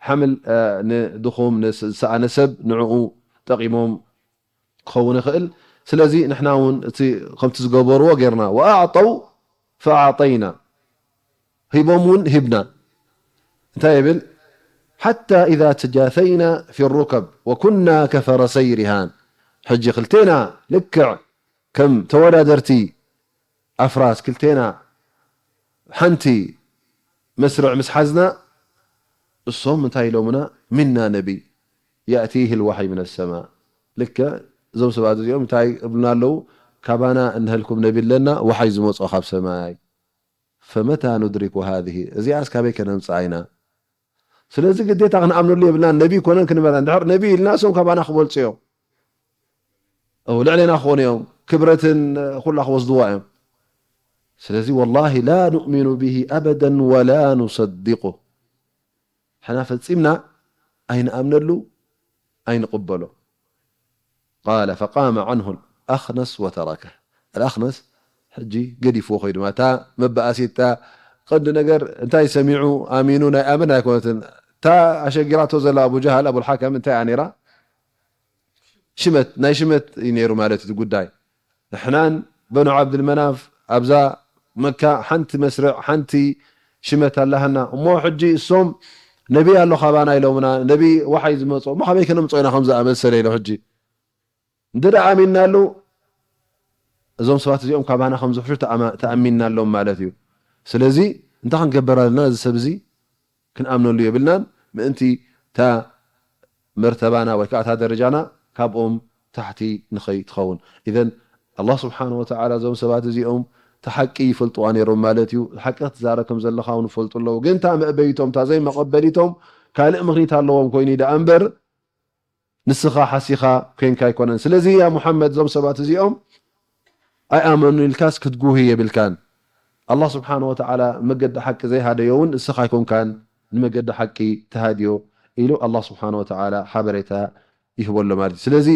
ሓምል፣ እ፣ ንድኹም፣ ንዝሰኣነ ሰብ ንዕኡ ጠቒሞም ክኸውን ይኽእል። ስለዚ ንሕና እውን እቲ ከምቲ ዝገበርዎ ጌርና። ወኣዕጠው ፈኣዕጠይና፣ ሂቦም እውን ሂብና። እንታይ ይብል? ሓታ ኢዛ ተጃተይና ፊ ሩከብ ወኩና ከፈረሰይ ሪሃን። ሕጂ ክልቴና ልክዕ ከም ተወዳደርቲ ኣፍራስ ክልቴና ሓንቲ መስርዕ ምስ ሓዝና፣ እሶም እንታይ ኢሎምና? ሚና ነቢይ የእቲህ ልዋሕይ ምን ሰማ። ልክዕ እዞም ሰባት እዚኦም እንታይ እብሉና ኣለዉ? ካባና እንሀልኩም ነቢ ኣለና፣ ዋሕይ ዝመጾ ካብ ሰማይ። ፈመታ ኑድሪኩ ሃዚህ፣ እዚኣስ ካበይ ከነምጽኣ ኢና? ስለዚ ግዴታ ክንኣምነሉ የብልናን። ነቢ ይኮነን ክንበላ፣ እንድሕር ነቢ ኢልና እሶም ካባና ክበልጹ እዮም። እው፣ ልዕሌና ክኾኑ እዮም። ክብረትን ኩላ ክወስድዋ እዮም። ስለዚ ወላሂ ላ ኑእሚኑ ብሂ ኣበደን ወላ ኑሰዲቁ። ሕና ፈጺምና ኣይንኣምነሉ፣ ኣይንቕበሎ። ቃለ ፈቃመ ዓንሁ ኣልኣኽነስ ወተረከህ። ኣልኣኽነስ ሕጂ ገዲፍዎ ከይዱ። እታ መበኣሲት፣ እታ ቀንዲ ነገር እንታይ ሰሚዑ ኣሚኑ ናይ ኣመን ኣይኮነትን። እታ ኣሸጊራቶ ዘላ ኣቡ ጀሃል፣ ኣቡልሓከም እንታይ እያ ነይራ? ሽመት፣ ናይ ሽመት እዩ ነይሩ ማለት እቲ ጉዳይ። ንሕናን በኑ ዓብድልመናፍ ኣብዛ መካ ሓንቲ መስርዕ፣ ሓንቲ ሽመት ኣላሃና። እሞ ሕጂ እሶም ነቢ ኣሎ ካባና ኢሎምና፣ ነቢ ዋሓይ ዝመጾ፣ እሞ ካበይ ከነምጾ ኢና ከምዚ ኣመሰለ ኢሎ ሕጂ? እንተ ደኣ ኣሚንናሉ፣ እዞም ሰባት እዚኦም ካባና ከም ዝሕሹ ተኣማ-፣ ተኣሚንናሎም ማለት እዩ። ስለዚ እንታይ ክንገብር ኣለና? እዚ ሰብ እዚ ክንኣምነሉ የብልናን። ምእንቲ እታ መርተባና ወይ ከዓ እታ ደረጃና ካብኦም ታሕቲ ንኸይትኸውን። ኢዘን ኣላህ ስብሓነ ወተዓላ እዞም ሰባት እዚኦም እታ ሓቂ ይፈልጥዋ ነይሮም ማለት እዩ። ሓቂ ክትዛረብ ከም ዘለኻ እውን ይፈልጡ ኣለዉ። ግን እታ መእበይቶም፣ እታ ዘይመቐበሊቶም ካልእ ምኽኒት ኣለዎም ኮይኑ ደኣ እምበር ንስኻ ሓሲኻ ኮንካ ኣይኮነን። ስለዚ ያ ሙሓመድ፣ እዞም ሰባት እዚኦም ኣይኣመኑን ኢልካስ ክትጉሂ የብልካን። ኣላህ ስብሓነ ወተዓላ መገዲ ሓቂ ዘይሃደዮ እውን ንስኻ ኣይኮንካን ንመገዲ ሓቂ ትሃድዮ ኢሉ ኣላህ ስብሓነ ወተዓላ ሓበሬታ ይህበሎ ማለት እዩ። ስለዚ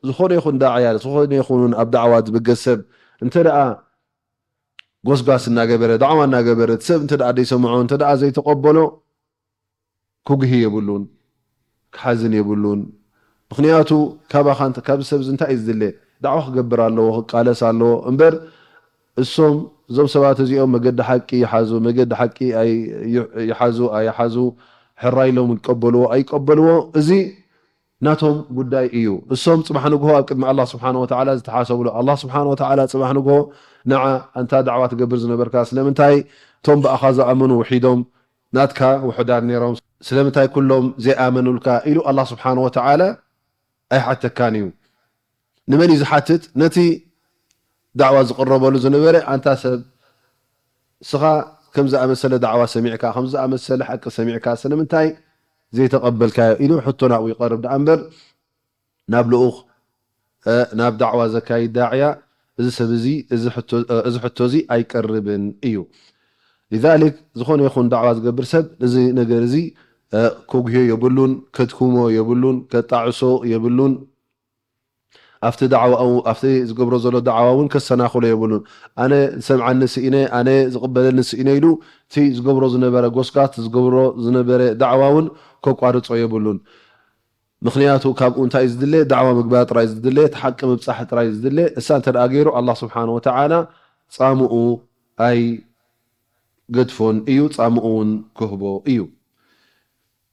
ዝኾነ ይኹን ዳዕያ፣ ዝኾነ ይኹን ኣብ ዳዕዋ ዝብገስ ሰብ እንተ ደኣ ጎስጓስ እናገበረ፣ ዳዕዋ እናገበረ፣ እቲ ሰብ እንተ ደኣ ዘይሰምዖ፣ እንተ ደኣ ዘይተቐበሎ፣ ክጉሂ የብሉን፣ ክሓዝን የብሉን። ምኽንያቱ ካባኻ እንተ-፣ ካብዚ ሰብ እዚ እንታይ እዩ ዝድለ? ዳዕዋ ክገብር ኣለዎ፣ ክቃለስ ኣለዎ እምበር እሶም፣ እዞም ሰባት እዚኦም መገዲ ሓቂ ይሓዙ፣ መገዲ ሓቂ ኣይ-፣ ይሓዙ ኣይሓዙ፣ ሕራይ ኢሎም ይቀበልዎ ኣይቀበልዎ፣ እዚ ናቶም ጉዳይ እዩ። እሶም ጽባሕ ንግሆ ኣብ ቅድሚ ኣላህ ስብሓነ ወተዓላ ዝተሓሰብሉ። ኣላህ ስብሓነ ወተዓላ ጽባሕ ንግሆ ንዓ ኣንታ ዳዕዋ ትገብር ዝነበርካ ስለምንታይ እቶም ብኣኻ ዝኣመኑ ውሒዶም ናትካ ውሑዳት ነይሮም? ስለምንታይ ኩሎም ዘይኣመኑልካ? ኢሉ ኣላህ ስብሓነ ወተዓላ ኣይሓተካን እዩ። ንመን እዩ ዝሓትት? ነቲ ዳዕዋ ዝቕረበሉ ዝነበረ፣ ኣንታ ሰብ፣ እስኻ ከም ዝኣመሰለ ዳዕዋ ሰሚዕካ፣ ከም ዝኣመሰለ ሓቂ ሰሚዕካ፣ ስለምንታይ ዘይተቐበልካዮ? ኢሉ ሕቶ ናብኡ ይቐርብ ደኣ እምበር፣ ናብ ልኡኽ፣ እ፣ ናብ ዳዕዋ ዘካይድ ዳዕያ፣ እዚ ሰብ እዚ፣ እዚ ሕቶ፣ እ፣ እዚ ሕቶ እዚ ኣይቀርብን እዩ። ሊዛሊክ፣ ዝኾነ ይኹን ዳዕዋ ዝገብር ሰብ፣ እዚ ነገር እዚ፣ እ፣ ከጉህዮ የብሉን፣ ከድክሞ የብሉን፣ ከጣዕሶ የብሉን። ኣብቲ ዳዕዋኡ፣ ኣብቲ ዝገብሮ ዘሎ ዳዕዋ እውን ከሰናኽሎ የብሉን። ኣነ ዝሰምዓኒ ስኢነ፣ ኣነ ዝቕበለኒ ስኢነ ኢሉ፣ እቲ ዝገብሮ ዝነበረ ጎስጓስ፣ ዝገብሮ ዝነበረ ዳዕዋ እውን ከቋርጾ የብሉን። ምኽንያቱ ካብኡ እንታይ እዩ ዝድለ? ዳዕዋ ምግባር ጥራይ እዩ ዝድለ፣ እቲ ሓቂ ምብጻሕ ጥራይ እዩ ዝድለ። እሳ እንተ ደኣ ገይሩ፣ ኣላህ ስብሓነ ወተዓላ ጻምኡ ኣይገድፎን እዩ፣ ጻምኡ እውን ክህቦ እዩ።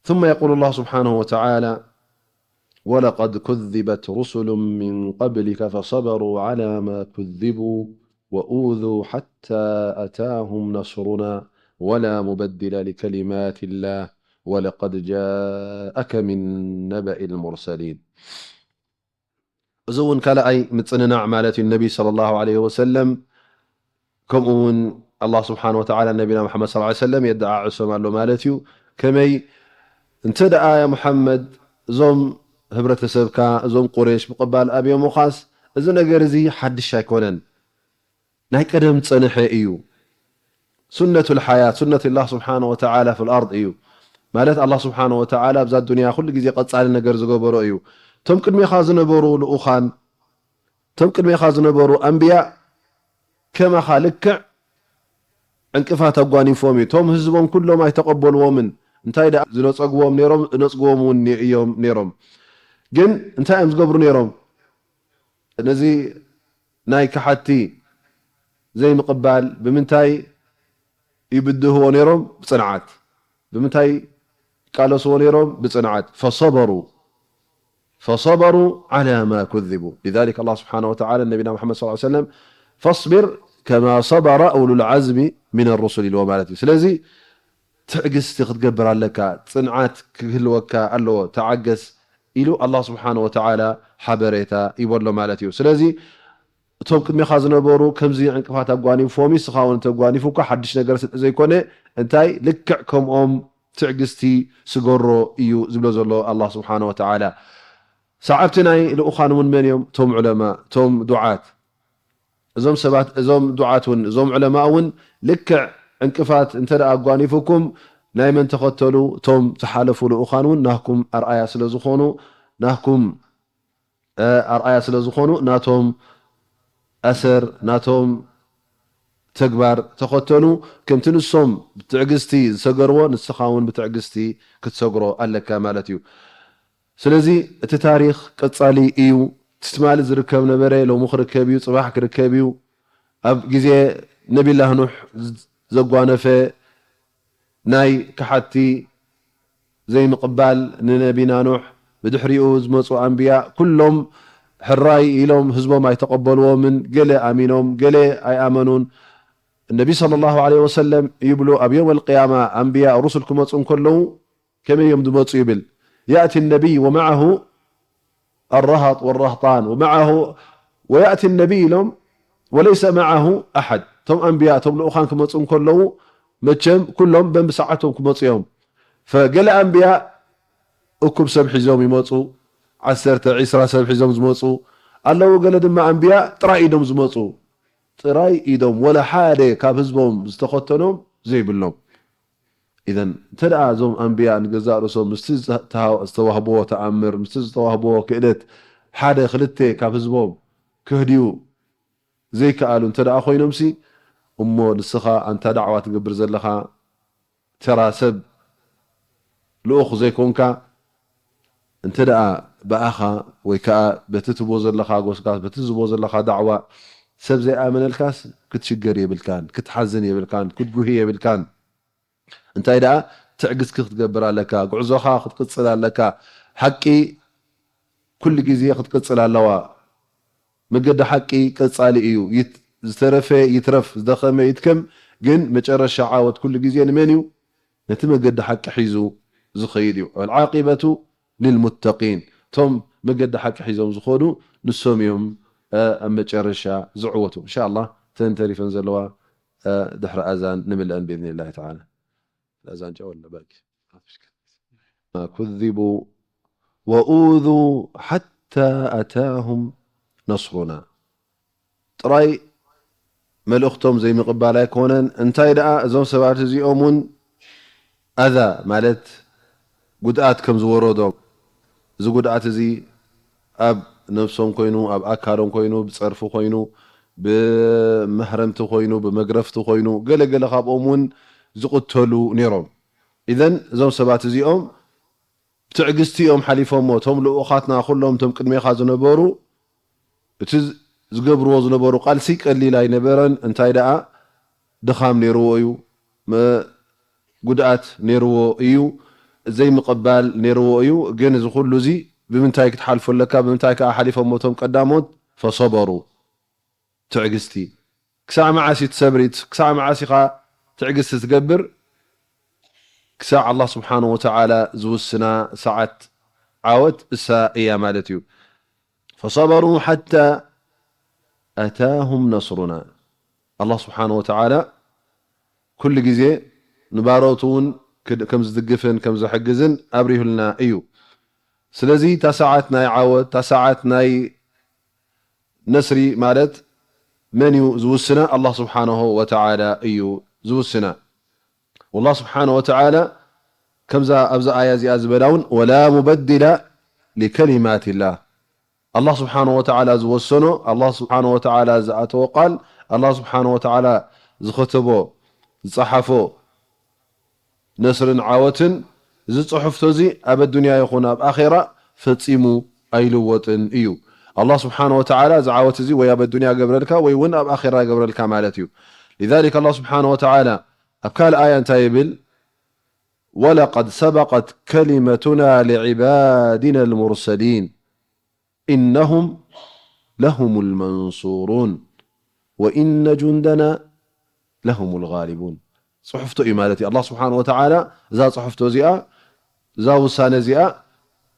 ثم يقول الله سبحانه وتعالى: ولقد كذبت رسل من قبلك فصبروا على ما كذبوا وأوذوا حتى أتاهم نصرنا ولا مبدل لكلمات الله ولقد جاءك من نبأ المرسلين. እዚ እውን ካልኣይ ምጽንናዕ ማለት እዩ። ነቢ ሰለላሁ ዐለይሂ ወሰለም፣ ከምኡ እውን ኣላህ ስብሓነ ወተዓላ ነቢና መሓመድ ሰለላሁ ዐለይሂ ወሰለም የደዓዕሶም ኣሎ ማለት እዩ። ከመይ እንተ ደኣ ያ ሙሓመድ፣ እዞም ህብረተሰብካ፣ እዞም ቁሬሽ ምቕባል ኣብዮምኻስ፣ እዚ ነገር እዚ ሓድሽ ኣይኮነን። ናይ ቀደም ዝጸንሐ እዩ። ሱነቱል ሓያት፣ ሱነቱላህ ስብሓነ ወተዓላ ፊል ኣርድ እዩ። ማለት ኣላህ ስብሓነ ወተዓላ ኣብዛ ዱንያ ኩሉ ግዜ ቀጻሊ ነገር ዝገበሮ እዩ። እቶም ቅድሜኻ ዝነበሩ ልኡኻን፣ እቶም ቅድሜኻ ዝነበሩ ኣንብያ ከማኻ ልክዕ ዕንቅፋት ኣጓኒፎም እዩ። እቶም ህዝቦም ኩሎም ኣይተቐበልዎምን። እንታይ ደኣ ዝነጸግዎም ነይሮም፣ ዝነጽግዎም እውን እዮም ነይሮም። ግን እንታይ እዮም ዝገብሩ ነይሮም? ነዚ ናይ ከሓድቲ ዘይምቕባል ብምንታይ ይብድህዎ ነይሮም? ብጽንዓት። ብምንታይ ይቃለስዎ ነይሮም? ብጽንዓት። ፈሰበሩ፣ ፈሰበሩ ዐላ ማ ኩዚቡ። ሊዛሊክ ኣላህ ስብሓነ ወተዓላ ነቢና ሙሓመድ ሰለላሁ ዐለይሂ ወሰለም፣ ፈስቢር ከማ ሰበረ ኡሉል ዐዝሚ ሚነ ሩሱል ኢልዎ ማለት እዩ። ስለዚ ትዕግስቲ ክትገብር ኣለካ፣ ጽንዓት ክህልወካ ኣለዎ፣ ተዓገስ ኢሉ ኣላህ ስብሓነ ወተዓላ ሓበሬታ ይበሎ ማለት እዩ። ስለዚ እቶም ቅድሜኻ ዝነበሩ ከምዚ ዕንቅፋት ኣጓኒፎም፣ ንስኻ እውን ተጓኒፉካ፣ ሓድሽ ነገር ስለ ዘይኮነ፣ እንታይ ልክዕ ከምኦም ትዕግስቲ ስገሮ እዩ ዝብሎ ዘሎ ኣላህ ስብሓነ ወተዓላ። ሰዓብቲ ናይ ልኡኻን እውን መን እዮም? እቶም ዑለማ፣ እቶም ዱዓት። እዞም ሰባት፣ እዞም ዱዓት እውን፣ እዞም ዑለማ እውን ልክዕ ዕንቅፋት እንተ ደኣ ኣጓኒፉኩም፣ ናይ መን ተኸተሉ? እቶም ዝሓለፉ ልኡኻን እውን ናህኩም ኣርኣያ ስለ ዝኾኑ፣ ናህኩም፣ እ፣ ኣርኣያ ስለ ዝኾኑ፣ ናቶም ኣሰር፣ ናቶም ተግባር ተኸተሉ። ከምቲ ንሶም ብትዕግስቲ ዝሰገርዎ፣ ንስኻ እውን ብትዕግስቲ ክትሰግሮ ኣለካ ማለት እዩ። ስለዚ እቲ ታሪኽ ቀጻሊ እዩ። እቲ ትማሊ ዝርከብ ነበረ፣ ሎሚ ክርከብ እዩ፣ ጽባሕ ክርከብ እዩ። ኣብ ግዜ ነቢላህ ኑሕ ዘጓነፈ ናይ ከሓድቲ ዘይምቕባል ንነቢና ኑሕ፣ ብድሕሪኡ ዝመጹ ኣንብያ፣ ኩሎም ሕራይ ኢሎም ህዝቦም ኣይተቐበልዎምን። ገለ ኣሚኖም፣ ገለ ኣይኣመኑን። እነቢ ሰለላሁ ዐለይሂ ወሰለም ይብሉ፣ ኣብ የውመል ቅያማ ኣንብያ፣ ሩሱል ክመጹ እንከለዉ፣ ከመይ እዮም ዝመጹ ይብል፣ يأتي النبي ومعه الرهط والرهطان ومعه، ويأتي النبي ኢሎም وليس معه أحد። እቶም ኣንብያ፣ እቶም ልኡኻን ክመጹ እንከለዉ፣ መቸም ኩሎም በንብሰዓቶም ክመጹ እዮም። ፈገለ ኣንብያ እኩብ ሰብ ሒዞም ይመፁ፣ ዓሰርተ ዒስራ ሰብ ሒዞም ዝመፁ ኣለዉ። ገለ ድማ ኣንብያ ጥራይ ኢዶም ዝመፁ፣ ጥራይ ኢዶም፣ ወላ ሓደ ካብ ህዝቦም ዝተኸተኖም ዘይብሎም። ኢዘን እንተ ደኣ እዞም ኣንብያ ንገዛእ ርእሶም ምስቲ ዝተሃ-፣ ዝተዋህብዎ ተኣምር፣ ምስቲ ዝተዋህብዎ ክእለት ሓደ ክልተ ካብ ህዝቦም ከህድዩ ዘይከኣሉ እንተ ደኣ ኮይኖምሲ፣ እሞ ንስኻ ኣንታ ዳዕዋ ትገብር ዘለኻ ተራ ሰብ ልኡኽ ዘይኮንካ፣ እንተ ደኣ ብኣኻ ወይ ከኣ በቲ ትቦ ዘለኻ ጎስጋስ፣ በቲ ዝቦ ዘለኻ ዳዕዋ ሰብ ዘይኣመነልካስ፣ ክትሽገር የብልካን፣ ክትሓዝን የብልካን፣ ክትጉሂ የብልካን። እንታይ ደኣ ትዕግስቲ ክትገብር ኣለካ፣ ጉዕዞኻ ክትቅጽል ኣለካ። ሓቂ ኩሉ ግዜ ክትቅጽል ኣለዋ። መገዲ ሓቂ ቀጻሊ እዩ። ይት-፣ ዝተረፈ ይትረፍ፣ ዝደኸመ ይድከም፣ ግን መጨረሻ ዓወት ኩሉ ግዜ ንመን እዩ? ነቲ መገዲ ሓቂ ሒዙ ዝኸይድ እዩ። ወልዓቂበቱ ሊልሙተቂን፣ እቶም መገዲ ሓቂ ሒዞም ዝኸዱ ንሶም እዮም፣ እ፣ ኣብ መጨረሻ ዝዕወቱ። እንሻ ኣላህ፣ እተን ተሪፈን ዘለዋ፣ እ፣ ድሕሪ ኣዛን ንምልአን ብኢዝኒላሂ ተዓላ። ኣዛን ጨወለ በቂ። ኩዚቡ ወኡዙ ሓታ ኣታሁም ነስሩና። ጥራይ መልእኽቶም ዘይምቕባል ኣይኮነን። እንታይ ደኣ፣ እዞም ሰባት እዚኦም እውን ኣዛ፣ ማለት ጉድኣት ከም ዝወረዶም፣ እዚ ጉድኣት እዚ ኣብ ነብሶም ኮይኑ፣ ኣብ ኣካሎም ኮይኑ፣ ብጸርፊ ኮይኑ፣ ብመህረምቲ ኮይኑ፣ ብመግረፍቲ ኮይኑ፣ ገለ ገለ ካብኦም እውን ዝቕተሉ ነይሮም። ኢዘን እዞም ሰባት እዚኦም ብትዕግስቲ እዮም ሓሊፎሞ። እቶም ልኡኻትና ኩሎም፣ እቶም ቅድሜኻ ዝነበሩ፣ እቲ ዝገብርዎ ዝነበሩ ቃልሲ ቀሊል ኣይነበረን። እንታይ ደኣ ድኻም ነይርዎ እዩ፣ መ-፣ ጉድኣት ነይርዎ እዩ፣ ዘይምቕባል ነይርዎ እዩ። ግን እዚ ኩሉ እዚ ብምንታይ ክትሓልፎ ኣለካ? ብምንታይ ከኣ ሓሊፎሞ እቶም ቀዳሞት? ፈሰበሩ፣ ትዕግስቲ። ክሳዕ መዓስ እዩ ትሰብሪ? ክሳዕ መዓስ ኢኻ ትዕግስቲ ትገብር? ክሳዕ ኣላህ ስብሓነሁ ወተዓላ ዝውስና ሰዓት ዓወት እሳ እያ ማለት እዩ። ፈሰበሩ ሓታ ኣታሁም ነስሩና። ኣላህ ስብሓነሁ ወተዓላ ኩሉ ግዜ ንባሮቱ እውን ክድ-፣ ከም ዝድግፍን ከም ዝሕግዝን ኣብሪሁልና እዩ። ስለዚ እታ ሰዓት ናይ ዓወት፣ እታ ሰዓት ናይ ነስሪ ማለት መን እዩ ዝውስና? ኣላህ ስብሓነሁ ወተዓላ እዩ ዝውስና። ወላህ ስብሓነሁ ወተዓላ ከምዛ ኣብዚ ኣያ እዚኣ ዝበላ እውን፣ ወላ ሙበድለ ሊከሊማቲላህ። ኣላህ ስብሓነሁ ወተዓላ ዝወሰኖ፣ ኣላህ ስብሓነሁ ወተዓላ ዝኣተዎ ቃል፣ ኣላህ ስብሓነሁ ወተዓላ ዝኸተቦ፣ ዝጸሓፎ ነስርን ዓወትን፣ እዚ ጽሑፍቶ እዚ ኣብ ኣዱንያ ይኹን ኣብ ኣኼራ ፈጺሙ ኣይልወጥን እዩ። ኣላህ ስብሓነሁ ወተዓላ እዚ ዓወት እዚ ወይ ኣብ ኣዱንያ ገብረልካ ወይ እውን ኣብ ኣኼራ ገብረልካ ማለት እዩ። ሊዛሊክ ኣላህ ስብሓነሁ ወተዓላ ኣብ ካልእ ኣያ እንታይ ይብል? ወለቀድ ሰበቀት ከሊመቱና ሊዕባዲና ልሙርሰሊን ኢነሁም ለሁሙል መንሱሩን ወኢነ ጁንደና ለሁሙል ጋሊቡን። ጽሑፍቶ እዩ ማለት እዩ። ኣላህ ስብሓነሁ ወተዓላ እዛ ጽሑፍቶ እዚኣ፣ እዛ ውሳነ እዚኣ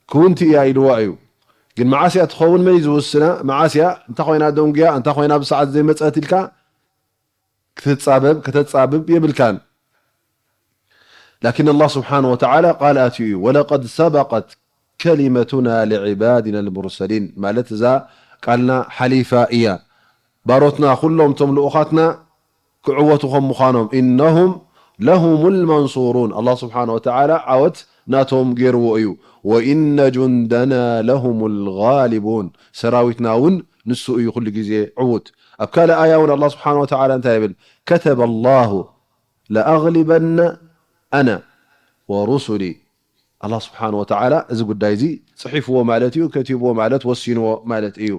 ክውንቲ እያ ኢልዋ እዩ። ግን መዓስ እያ ትኸውን? መን እዩ ዝውስና? መዓስ እያ? እንታ ኮይና ደንጉያ? እንታ ኮይና ብሰዓት ዘይመጸት ኢልካ ክትጻበብ፣ ከተጻብብ የብልካን። ላኪን ኣላህ ስብሓነሁ ወተዓላ ቃል ኣትዩ እዩ። ወለቀድ ሰበቀት ከሊመቱና ሊዕባዲና ልሙርሰሊን፣ ማለት እዛ ቃልና ሓሊፋ እያ። ባሮትና ኩሎም እቶም ልኡኻትና ክዕወቱ ከም ምዃኖም፣ ኢነሁም ለሁሙል መንሱሩን፣ ኣላህ ስብሓነሁ ወተዓላ ዓወት ናቶም ገይርዎ እዩ። ወኢነ ጁንደና ለሁሙል ጋሊቡን፣ ሰራዊትና እውን ንሱ እዩ ኩሉ ግዜ ዕዉት። ኣብ ካልእ ኣያ እውን ኣላህ ስብሓነሁ ወተዓላ እንታይ ይብል? ከተበ ላሁ ለኣግሊበነ ኣነ ወሩሱሊ። ኣላህ ስብሓነሁ ወተዓላ እዚ ጉዳይ እዚ ጽሒፍዎ ማለት እዩ፣ ከቲብዎ ማለት፣ ወሲንዎ ማለት እዩ።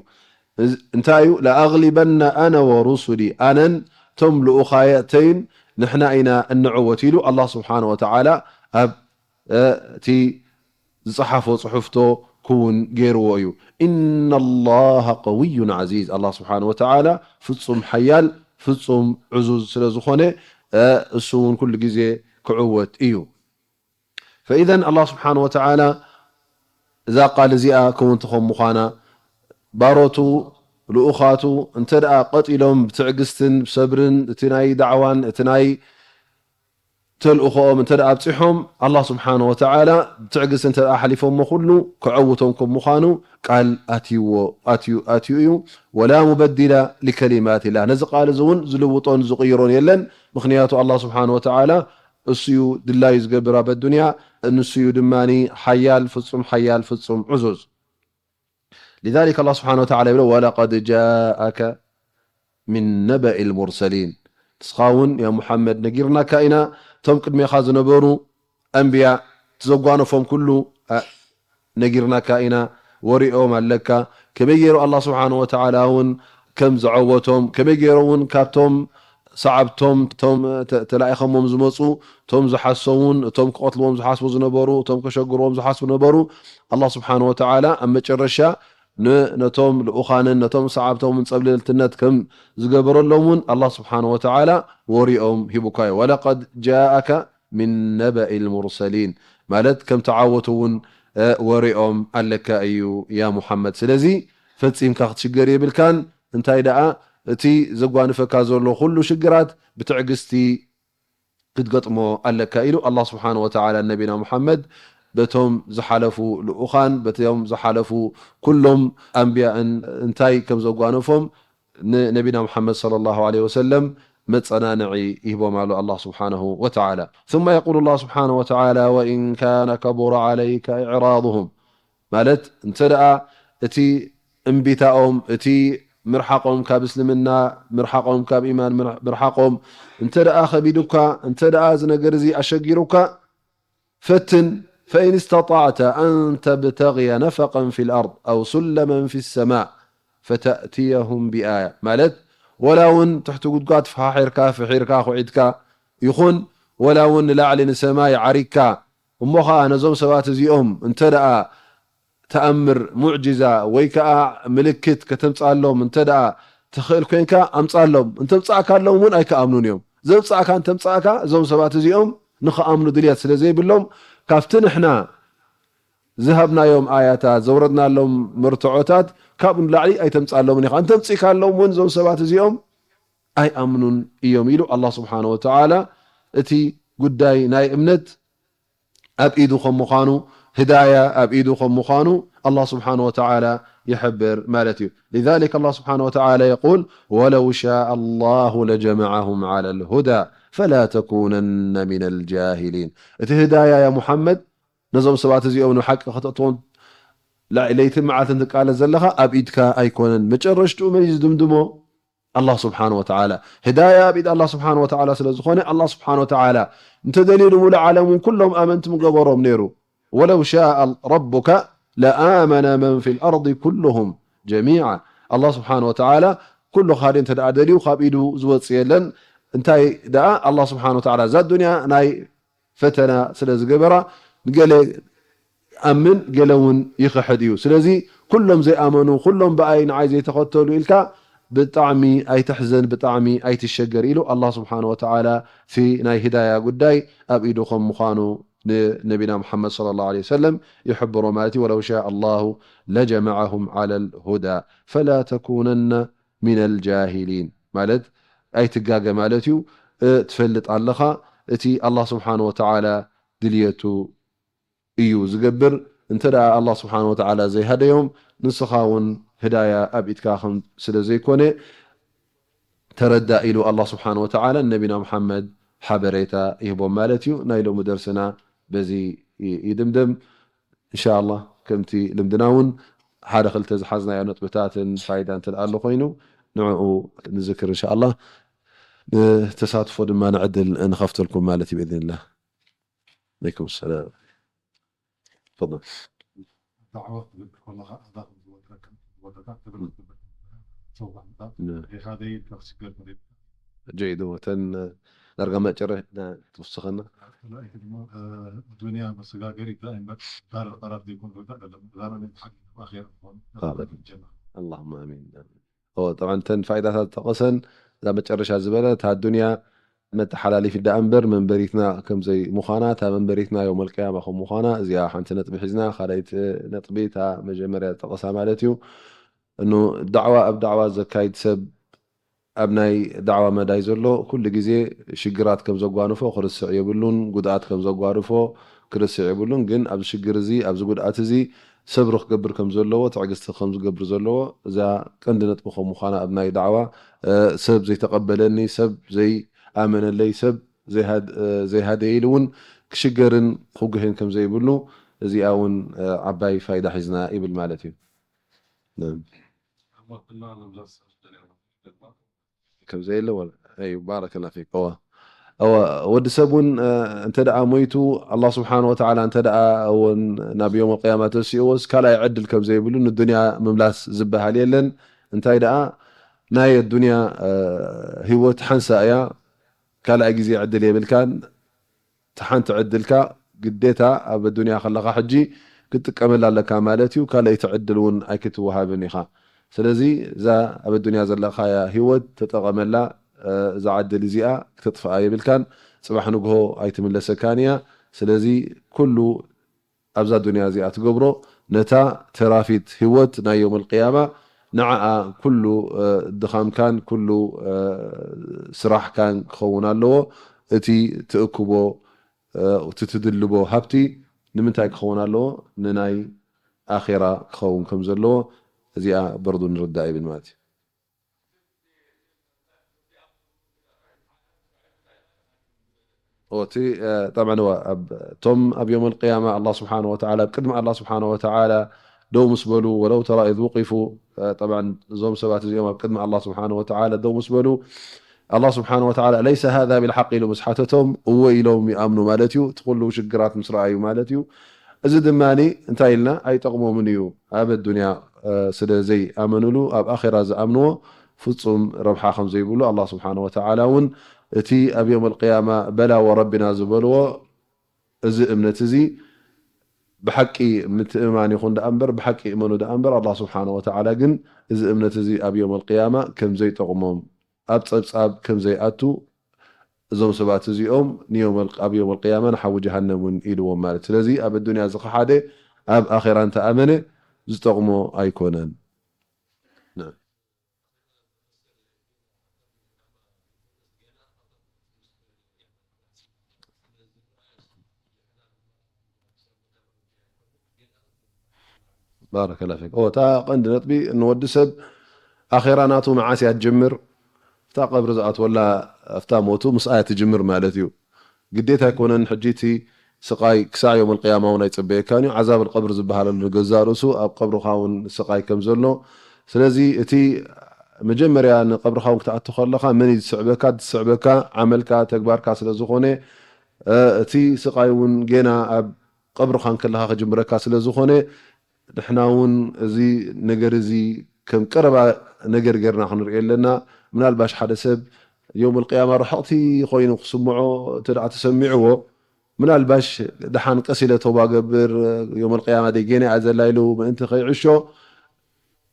እዚ እንታይ እዩ? ለኣግሊበነ ኣነ ወሩሱሊ፣ ኣነን እቶም ልኡኻተይን ንሕና ኢና እንዕወት ኢሉ ኣላህ ስብሓነሁ ወተዓላ ኣብ፣ እ፣ እቲ ዝጸሓፎ ጽሑፍቶ ክውን ገይርዎ እዩ። ኢነ ላሃ ቀውዩን ዓዚዝ፣ ኣላህ ስብሓነሁ ወተዓላ ፍጹም ሓያል፣ ፍጹም ዕዙዝ ስለ ዝኾነ፣ እ፣ እሱ እውን ኩሉ ግዜ ክዕወት እዩ። ፈኢዘን ኣላህ ስብሓነሁ ወተዓላ እዛ ቃል እዚኣ ክውንቲ ከም ምዃና፣ ባሮቱ፣ ልኡኻቱ እንተ ደኣ ቀጢሎም ብትዕግስትን ብሰብርን፣ እቲ ናይ ዳዕዋን እቲ ናይ ተልእኾኦም እንተ ደኣ ኣብጺሖም፣ ኣላህ ስብሓነ ወተዓላ ብትዕግስቲ እንተ ደኣ ሓሊፎሞ፣ ኩሉ ክዐውቶም ከም ምዃኑ ቃል ኣትይዎ፣ ኣትዩ፣ ኣትዩ እዩ። ወላ ሙበዲላ ሊከሊማቲላህ፣ ነዚ ቃል እዚ እውን ዝልውጦን ዝቕይሮን የለን። ምኽንያቱ ኣላህ ስብሓነ ወተዓላ እሱ እዩ ድላዩ ዝገብር ኣብ ኣዱንያ፣ ንሱ እዩ ድማ ሓያል፣ ፍጹም ሓያል፣ ፍጹም ዕዙዝ። لذلك الله سبحانه وتعالى يقول: ولقد جاءك من نبأ المرسلين. ንስኻ እውን ያ ሙሓመድ ነጊርናካ ኢና፣ እቶም ቅድሜኻ ዝነበሩ ኣንብያ፣ እቲ ዘጓነፎም ኩሉ፣ ኣ፣ ነጊርናካ ኢና፣ ወሪኦም ኣለካ። ከመይ ገይሩ ኣላህ ስብሓነ ወተዓላ እውን ከም ዝዐወቶም፣ ከመይ ገይሩ እውን ካብቶም ሰዓብቶም፣ እቶም ተ-፣ ተላኢኸሞም ዝመፁ፣ እቶም ዝሓሰዉን፣ እቶም ክቐትልዎም ዝሓስቡ ዝነበሩ፣ እቶም ከሸግርዎም ዝሓስቡ ነበሩ፣ ኣላህ ስብሓነ ወተዓላ ኣብ መጨረሻ ን-፣ ነቶም ልኡኻንን ነቶም ሰዓብቶምን ጸብለልትነት ከም ዝገበረሎም እውን ኣላህ ስብሓነ ወተዓላ ወሪኦም ሂቡካ እዩ። ወለቀድ ጃአከ ሚን ነበኢል ሙርሰሊን፣ ማለት ከም ተዓወቱ እውን፣ እ፣ ወሪኦም ኣለካ እዩ ያ ሙሓመድ። ስለዚ ፈጺምካ ክትሽገር የብልካን። እንታይ ደኣ እቲ ዘጓንፈካ ዘሎ ኩሉ ሽግራት ብትዕግስቲ ክትገጥሞ ኣለካ ኢሉ ኣላህ ስብሓነ ወተዓላ ነቢና ሙሓመድ በቶም ዝሓለፉ ልኡኻን፣ በቶም ዝሓለፉ ኩሎም ኣንብያእን እንታይ ከም ዘጓነፎም ንነቢና ሙሓመድ ሰለላሁ ዐለይሂ ወሰለም መጸናንዒ ይህቦም ኣሎ ኣላህ ስብሓነሁ ወተዓላ። ثم يقول الله سبحانه وتعالى: وإن كان كبر عليك إعراضهم، ማለት እንተ ደኣ እቲ እምቢታኦም፣ እቲ ምርሓቖም ካብ እስልምና፣ ምርሓቖም ካብ ኢማን፣ ምር-፣ ምርሓቖም እንተ ደኣ ከቢዱካ፣ እንተ ደኣ እዚ ነገር እዚ ኣሸጊሩካ፣ ፈትን፣ فإن استطعت أن تبتغي نفقا في الأرض أو سلما في السماء فتأتيهم بآية، ማለት ወላ እውን ትሕቲ ጉድጓድ ፈሓሒርካ፣ ፍሒርካ፣ ኩዒትካ ይኹን፣ ወላ እውን ንላዕሊ ንሰማይ ዓሪግካ፣ እሞ ኸኣ ነዞም ሰባት እዚኦም እንተ ደኣ ተኣምር፣ ሙዕጅዛ ወይ ከኣ ምልክት ከተምጽኣሎም እንተ ደኣ ትኽእል ኮይንካ ኣምጽኣሎም። እንተምጻእካሎም እውን ኣይከኣምኑን እዮም። ዘምጻእካ እንተምጻእካ እዞም ሰባት እዚኦም ንኽኣምኑ ድልየት ስለ ዘይብሎም ካብቲ ንሕና ዝሃብናዮም ኣያታት፣ ዘውረድናሎም መርትዖታት ካብኡ ንላዕሊ ኣይተምጻሎምን ኢኻ። እንተምጺእካሎም እውን እዞም ሰባት እዚኦም ኣይኣምኑን እዮም ኢሉ ኣላህ ስብሓነ ወተዓላ እቲ ጉዳይ ናይ እምነት ኣብ ኢዱ ከም ምዃኑ፣ ህዳያ ኣብ ኢዱ ከም ምዃኑ ኣላህ ስብሓነ ወተዓላ ይሕብር ማለት እዩ። لذلك الله سبحانه وتعالى يقول: ولو شاء الله لجمعهم على الهدى فلا تكونن من الجاهلين። እቲ ህዳያ ያ ሙሓመድ ነዞም ሰባት እዚኦም ንሓቂ ከተእትዎም ላ-፣ ለይትን መዓልትን ትቃለስ ዘለኻ ኣብ ኢድካ ኣይኮነን። መጨረሽትኡ መን እዩ ዝድምድሞ? ኣላህ ስብሓነ ወተዓላ። ህዳያ ኣብ ኢድ ኣላህ ስብሓነ ወተዓላ ስለ ዝኾነ፣ ኣላህ ስብሓነ ወተዓላ እንተደልዩ ንሙሉእ ዓለም እውን ኩሎም ኣመንቲ ምገበሮም ነይሩ። ولو شاء ربك لآمن من في الأرض كلهم جميعا። ኣላህ ስብሓነ ወተዓላ ኩሉ ኻዲ እንተ ደኣ ደልዩ ካብ ኢዱ ዝወጽእ የለን። እንታይ ደኣ ኣላህ ስብሓነ ወተዓላ እዛ ዱንያ ናይ ፈተና ስለ ዝገበራ፣ ገለ ኣምን ገለ እውን ይኽሕድ እዩ። ስለዚ ኩሎም ዘይኣመኑ፣ ኩሎም ብኣይ ንዓይ ዘይተኸተሉ ኢልካ ብጣዕሚ ኣይትሕዘን፣ ብጣዕሚ ኣይትሸገር ኢሉ ኣላህ ስብሓነ ወተዓላ እቲ ናይ ህዳያ ጉዳይ ኣብ ኢዱ ከም ምዃኑ ንነቢና ሙሓመድ ሰለላሁ ዐለይሂ ወሰለም ይሕብሮ ማለት እዩ። ولو شاء الله لجمعهم على الهدى فلا تكونن من الجاهلين ማለት ኣይትጋገ ማለት እዩ። እ፣ ትፈልጥ ኣለኻ እቲ ኣላህ ስብሓነ ወተዓላ ድልየቱ እዩ ዝገብር። እንተ ደኣ ኣላህ ስብሓነ ወተዓላ ዘይሃደዮም፣ ንስኻ እውን ህዳያ ኣብ ኢድካ ከም ስለ ዘይኮነ ተረዳእ ኢሉ ኣላህ ስብሓነ ወተዓላ ንነቢና ሙሓመድ ሓበሬታ ይህቦም ማለት እዩ። ናይ ሎሚ ደርስና በዚ ይ-፣ ይድምደም። እንሻ ኣላህ ከምቲ ልምድና እውን ሓደ ክልተ ዝሓዝናዮ ነጥብታትን ፋይዳ እንተ ደኣ ኣሎ ኮይኑ ንዕኡ ንዝክር እንሻ ኣላህ። ንተሳትፎ ድማ ንዕድል ንኸፍተልኩም ማለት እዩ ብኢዝኒላህ። عليكم السلام. تفضل. دعوة لك والله هذا هو الوتر كم الوتر كم تبرد تبرد. شو بعد؟ نعم. إيه هذا يدك سجل مريض. جيد، وتن درجة ما جرى توسخنا. لا، يكتب ما، آه، الدنيا مسجاجر دائما دار القرار دي يكون هدى، لا، لا، لا، لا، حق أخير. هذا. الجنة. اللهم آمين. ኦ፣ ጠብዓን እተን ፋይዳታት ዝጠቐሰን እዛ መጨረሻ ዝበለ፣ እታ ኣዱንያ መተሓላሊፊት ደኣ እምበር መንበሪትና ከም ዘይምዃና፣ እታ መንበሪትና የውመል ቅያማ ከም ምዃና፣ እዚኣ ሓንቲ ነጥቢ ሒዝና፣ ካልኣይቲ ነጥቢ እታ መጀመርያ ዝጠቐሳ ማለት እዩ። እኑ ዳዕዋ ኣብ ዳዕዋ ዘካይድ ሰብ ኣብ ናይ ዳዕዋ መዳይ ዘሎ ኩሉ ግዜ ሽግራት ከም ዘጓንፎ ክርስዕ የብሉን፣ ጉድኣት ከም ዘጓንፎ ክርስዕ የብሉን። ግን ኣብዚ ሽግር እዚ፣ ኣብዚ ጉድኣት እዚ ሰብሪ ክገብር ከም ዘለዎ፣ ትዕግስቲ ከም ዝገብር ዘለዎ፣ እዛ ቀንዲ ነጥቢ ከም ምዃና ኣብ ናይ ዳዕዋ፣ እ፣ ሰብ ዘይተቐበለኒ፣ ሰብ ዘይኣመነለይ፣ ሰብ ዘይሃድ-፣ እ፣ ዘይሃደየሉ እውን ክሽገርን ክጉህን ከም ዘይብሉ፣ እዚኣ እውን፣ እ፣ ዓባይ ፋይዳ ሒዝና ይብል ማለት እዩ። ከም ዘየለ ወላ፣ ኣይ፣ ባረከላ ፊክ። እዋ፣ እዋ፣ ወዲ ሰብ እውን፣ እ፣ እንተ ደኣ ሞይቱ፣ ኣላህ ስብሓነ ወተዓላ እንተ ደኣ እውን ናብ የውመል ቅያማ ተሲእዎስ፣ ካልኣይ ዕድል ከም ዘይብሉ፣ ንዱንያ ምምላስ ዝበሃል የለን። እንታይ ደኣ፣ ናይ ኣዱንያ፣ እ፣ ህይወት ሓንሳ እያ። ካልኣይ ግዜ ዕድል የብልካን። እታ ሓንቲ ዕድልካ ግዴታ ኣብ ኣዱንያ ከለኻ ሕጂ ክትጥቀመላ ኣለካ ማለት እዩ። ካልኣይቲ ዕድል እውን ኣይክትወሃብን ኢኻ። ስለዚ እዛ ኣብ ኣዱንያ ዘለኻያ ህይወት ተጠቐመላ። እ፣ እዛ ዕድል እዚኣ ክተጥፍኣ የብልካን። ጽባሕ ንግሆ ኣይትምለሰካን እያ። ስለዚ ኩሉ ኣብዛ ዱንያ እዚኣ ትገብሮ፣ ነታ ተራፊት ህይወት ናይ የውመል ቅያማ፣ ንዓኣ ኩሉ፣ እ፣ ድኻምካን ኩሉ፣ እ፣ ስራሕካን ክኸውን ኣለዎ። እቲ ትእክቦ፣ እ፣ እቲ ትድልቦ ሃብቲ ንምንታይ ክኸውን ኣለዎ? ንናይ ኣኼራ ክኸውን ከም ዘለዎ፣ እዚኣ በርዱ ንርዳእ ይብል ማለት እዩ። ኦ፣ እቲ፣ እ፣ ጠብዓን እዋ፣ ኣብ፣ እቶም ኣብ የውመል ቅያማ ኣላህ ስብሓነ ወተዓላ፣ ኣብ ቅድሚ ኣላህ ስብሓነ ወተዓላ ደው ምስ በሉ፣ ወለው ተራ ኢዝ ውቂፉ፣ እ፣ ጠብዓን እዞም ሰባት እዚኦም ኣብ ቅድሚ ኣላህ ስብሓነ ወተዓላ ደው ምስ በሉ፣ ኣላህ ስብሓነ ወተዓላ፣ ለይሰ ሃዛ ቢልሓቅ ኢሉ ምስ ሓተቶም፣ እወ ኢሎም ይኣምኑ ማለት እዩ። እቲ ኩሉ ሽግራት ምስ ረኣዩ ማለት እዩ። እዚ ድማ እንታይ ኢልና ኣይጠቕሞምን እዩ። ኣብ ኣዱንያ፣ እ፣ ስለ ዘይኣመኑሉ፣ ኣብ ኣኼራ ዝኣምንዎ ፍጹም ረብሓ ከም ዘይብሉ ኣላህ ስብሓነ ወተዓላ እውን እቲ ኣብ የውመል ቅያማ በላ ወረቢና ዝበልዎ እዚ እምነት እዚ ብሓቂ ምትእምማን ይኹን ደኣ እምበር፣ ብሓቂ ይእመኑ ደኣ እምበር፣ ኣላህ ስብሓነ ወተዓላ ግን እዚ እምነት እዚ ኣብ የውመል ቅያማ ከም ዘይጠቕሞም፣ ኣብ ጸብጻብ ከም ዘይኣቱ፣ እዞም ሰባት እዚኦም ንየውመል-፣ ኣብ የውመል ቅያማ ንሓዊ ጀሃነም እውን ኢልዎም ማለት። ስለዚ ኣብ ኣዱንያ ዝኸሓደ ኣብ ኣኼራ እንተኣመነ ዝጠቕሞ ኣይኮነን። ባረከላ ፊክ። ኦ፣ እታ ቀንዲ ነጥቢ ንወዲ ሰብ ኣኼራ ናቱ መዓስ እያ ትጅምር? እታ ቀብሪ ዝኣትወላ፣ ኣብታ ሞቱ ምስኣ እያ ትጅምር ማለት እዩ። ግዴታ ኣይኮነን። ሕጂ እቲ ስቓይ ክሳዕ የውመል ቅያማ እውን ኣይጽበየካን እዩ። ዓዛብ ኣልቀብር ዝበሃለሉ ንገዛእ ርእሱ ኣብ ቀብርኻ እውን ስቓይ ከም ዘሎ። ስለዚ እቲ መጀመርያ ንቀብርኻ እውን ክትኣቱ ከለኻ መን እዩ ዝስዕበካ? ዝስዕበካ ዓመልካ፣ ተግባርካ ስለ ዝኾነ፣ እ፣ እቲ ስቓይ እውን ጌና ኣብ ቀብርኻ እንከለኻ ክጅምረካ ስለ ዝኾነ፣ ንሕና እውን እዚ ነገር እዚ ከም ቀረባ ነገር ጌርና ክንሪኦ ኣለና። ምናልባሽ ሓደ ሰብ የውመል ቅያማ ርሕቕቲ ኮይኑ ክስምዖ እንተ ደኣ ተሰሚዕዎ፣ ምናልባሽ ደሓን ቀስ ኢለ ተውባ ገብር፣ የውመል ቅያማ ደይ ጌና እያ ዘላ ኢሉ ምእንቲ ከይዕሾ፣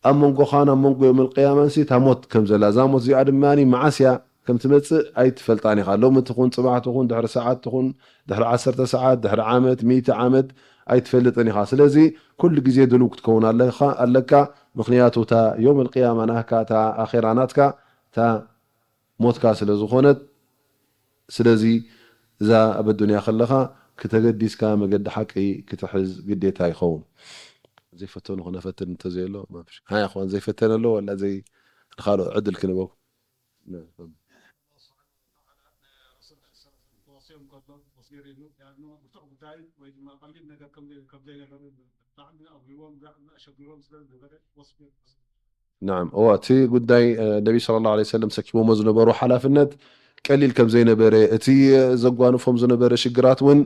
ኣብ መንጎኻን ኣብ መንጎ የውመል ቅያማን ሲ እታ ሞት ከም ዘላ፣ እዛ ሞት እዚኣ ድማ መዓስ እያ ከም ትመጽእ ኣይትፈልጣን ኢኻ። ሎሚ ትኹን፣ ጽባሕ ትኹን፣ ድሕሪ ሰዓት ትኹን፣ ድሕሪ ዓሰርተ ሰዓት፣ ድሕሪ ዓመት፣ ሚእቲ ዓመት ኣይትፈልጥን ኢኻ። ስለዚ ኩሉ ግዜ ድሉው ክትከውን ኣለኻ፣ ኣለካ። ምኽንያቱ እታ የውመል ቅያማ ናትካ፣ እታ ኣኼራ ናትካ፣ እታ ሞትካ ስለ ዝኾነት፣ ስለዚ እዛ ኣብ ኣዱንያ ከለኻ ክተገዲስካ መገዲ ሓቂ ክትሕዝ ግዴታ ይኸውን። ዘይፈተኑ ክነፈትን እንተዘየሎ፣ ማፍሽ። ሃያ፣ እኽዋን፣ ዘይፈተነ ኣሎ ወላ ዘይ-፣ ንኻልኦ ዕድል ክንበኩም። ናዓም፣ እዋ፣ እቲ ጉዳይ፣ እ፣ ነቢ ሰለላሁ ዐለይሂ ወሰለም ሰኪሞሞ ዝነበሩ ሓላፍነት ቀሊል ከም ዘይነበረ፣ እቲ፣ እ፣ ዘጓንፎም ዝነበረ ሽግራት እውን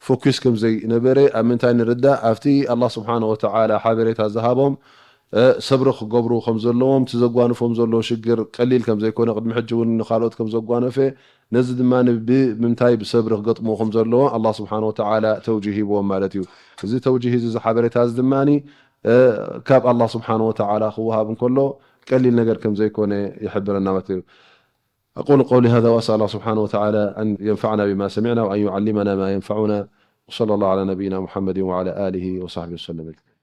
ፎኪስ ከም ዘይነበረ ኣብ ምንታይ ንርዳእ? ኣብቲ ኣላህ ስብሓነ ወተዓላ ሓበሬታ ዝሃቦም፣ እ፣ ሰብሪ ክገብሩ ከም ዘለዎም፣ እቲ ዘጓንፎም ዘሎ ሽግር ቀሊል ከም ዘይኮነ፣ ቅድሚ ሕጂ እውን ንኻልኦት ከም ዘጓነፈ፣ ነዚ ድማ ብ-፣ ብምንታይ ብሰብሪ ክገጥምዎ ከም ዘለዎ ኣላህ ስብሓነ ወተዓላ ተውጂህ ሂብዎም ማለት እዩ። እዚ ተውጂህ እዚ፣ እዚ ሓበሬታ እዚ ድማ፣ እ፣ ካብ ኣላህ ስብሓነ ወተዓላ ክወሃብ እንከሎ ቀሊል ነገር ከም ዘይኮነ ይሕብረና ማለት እዩ። أقول قولي هذا وأسأل الله سبحانه وتعالى أن ينفعنا بما سمعنا وأن يعلمنا ما ينفعنا. وصلى الله على نبينا محمد وعلى آله وصحبه وسلم أجمعين.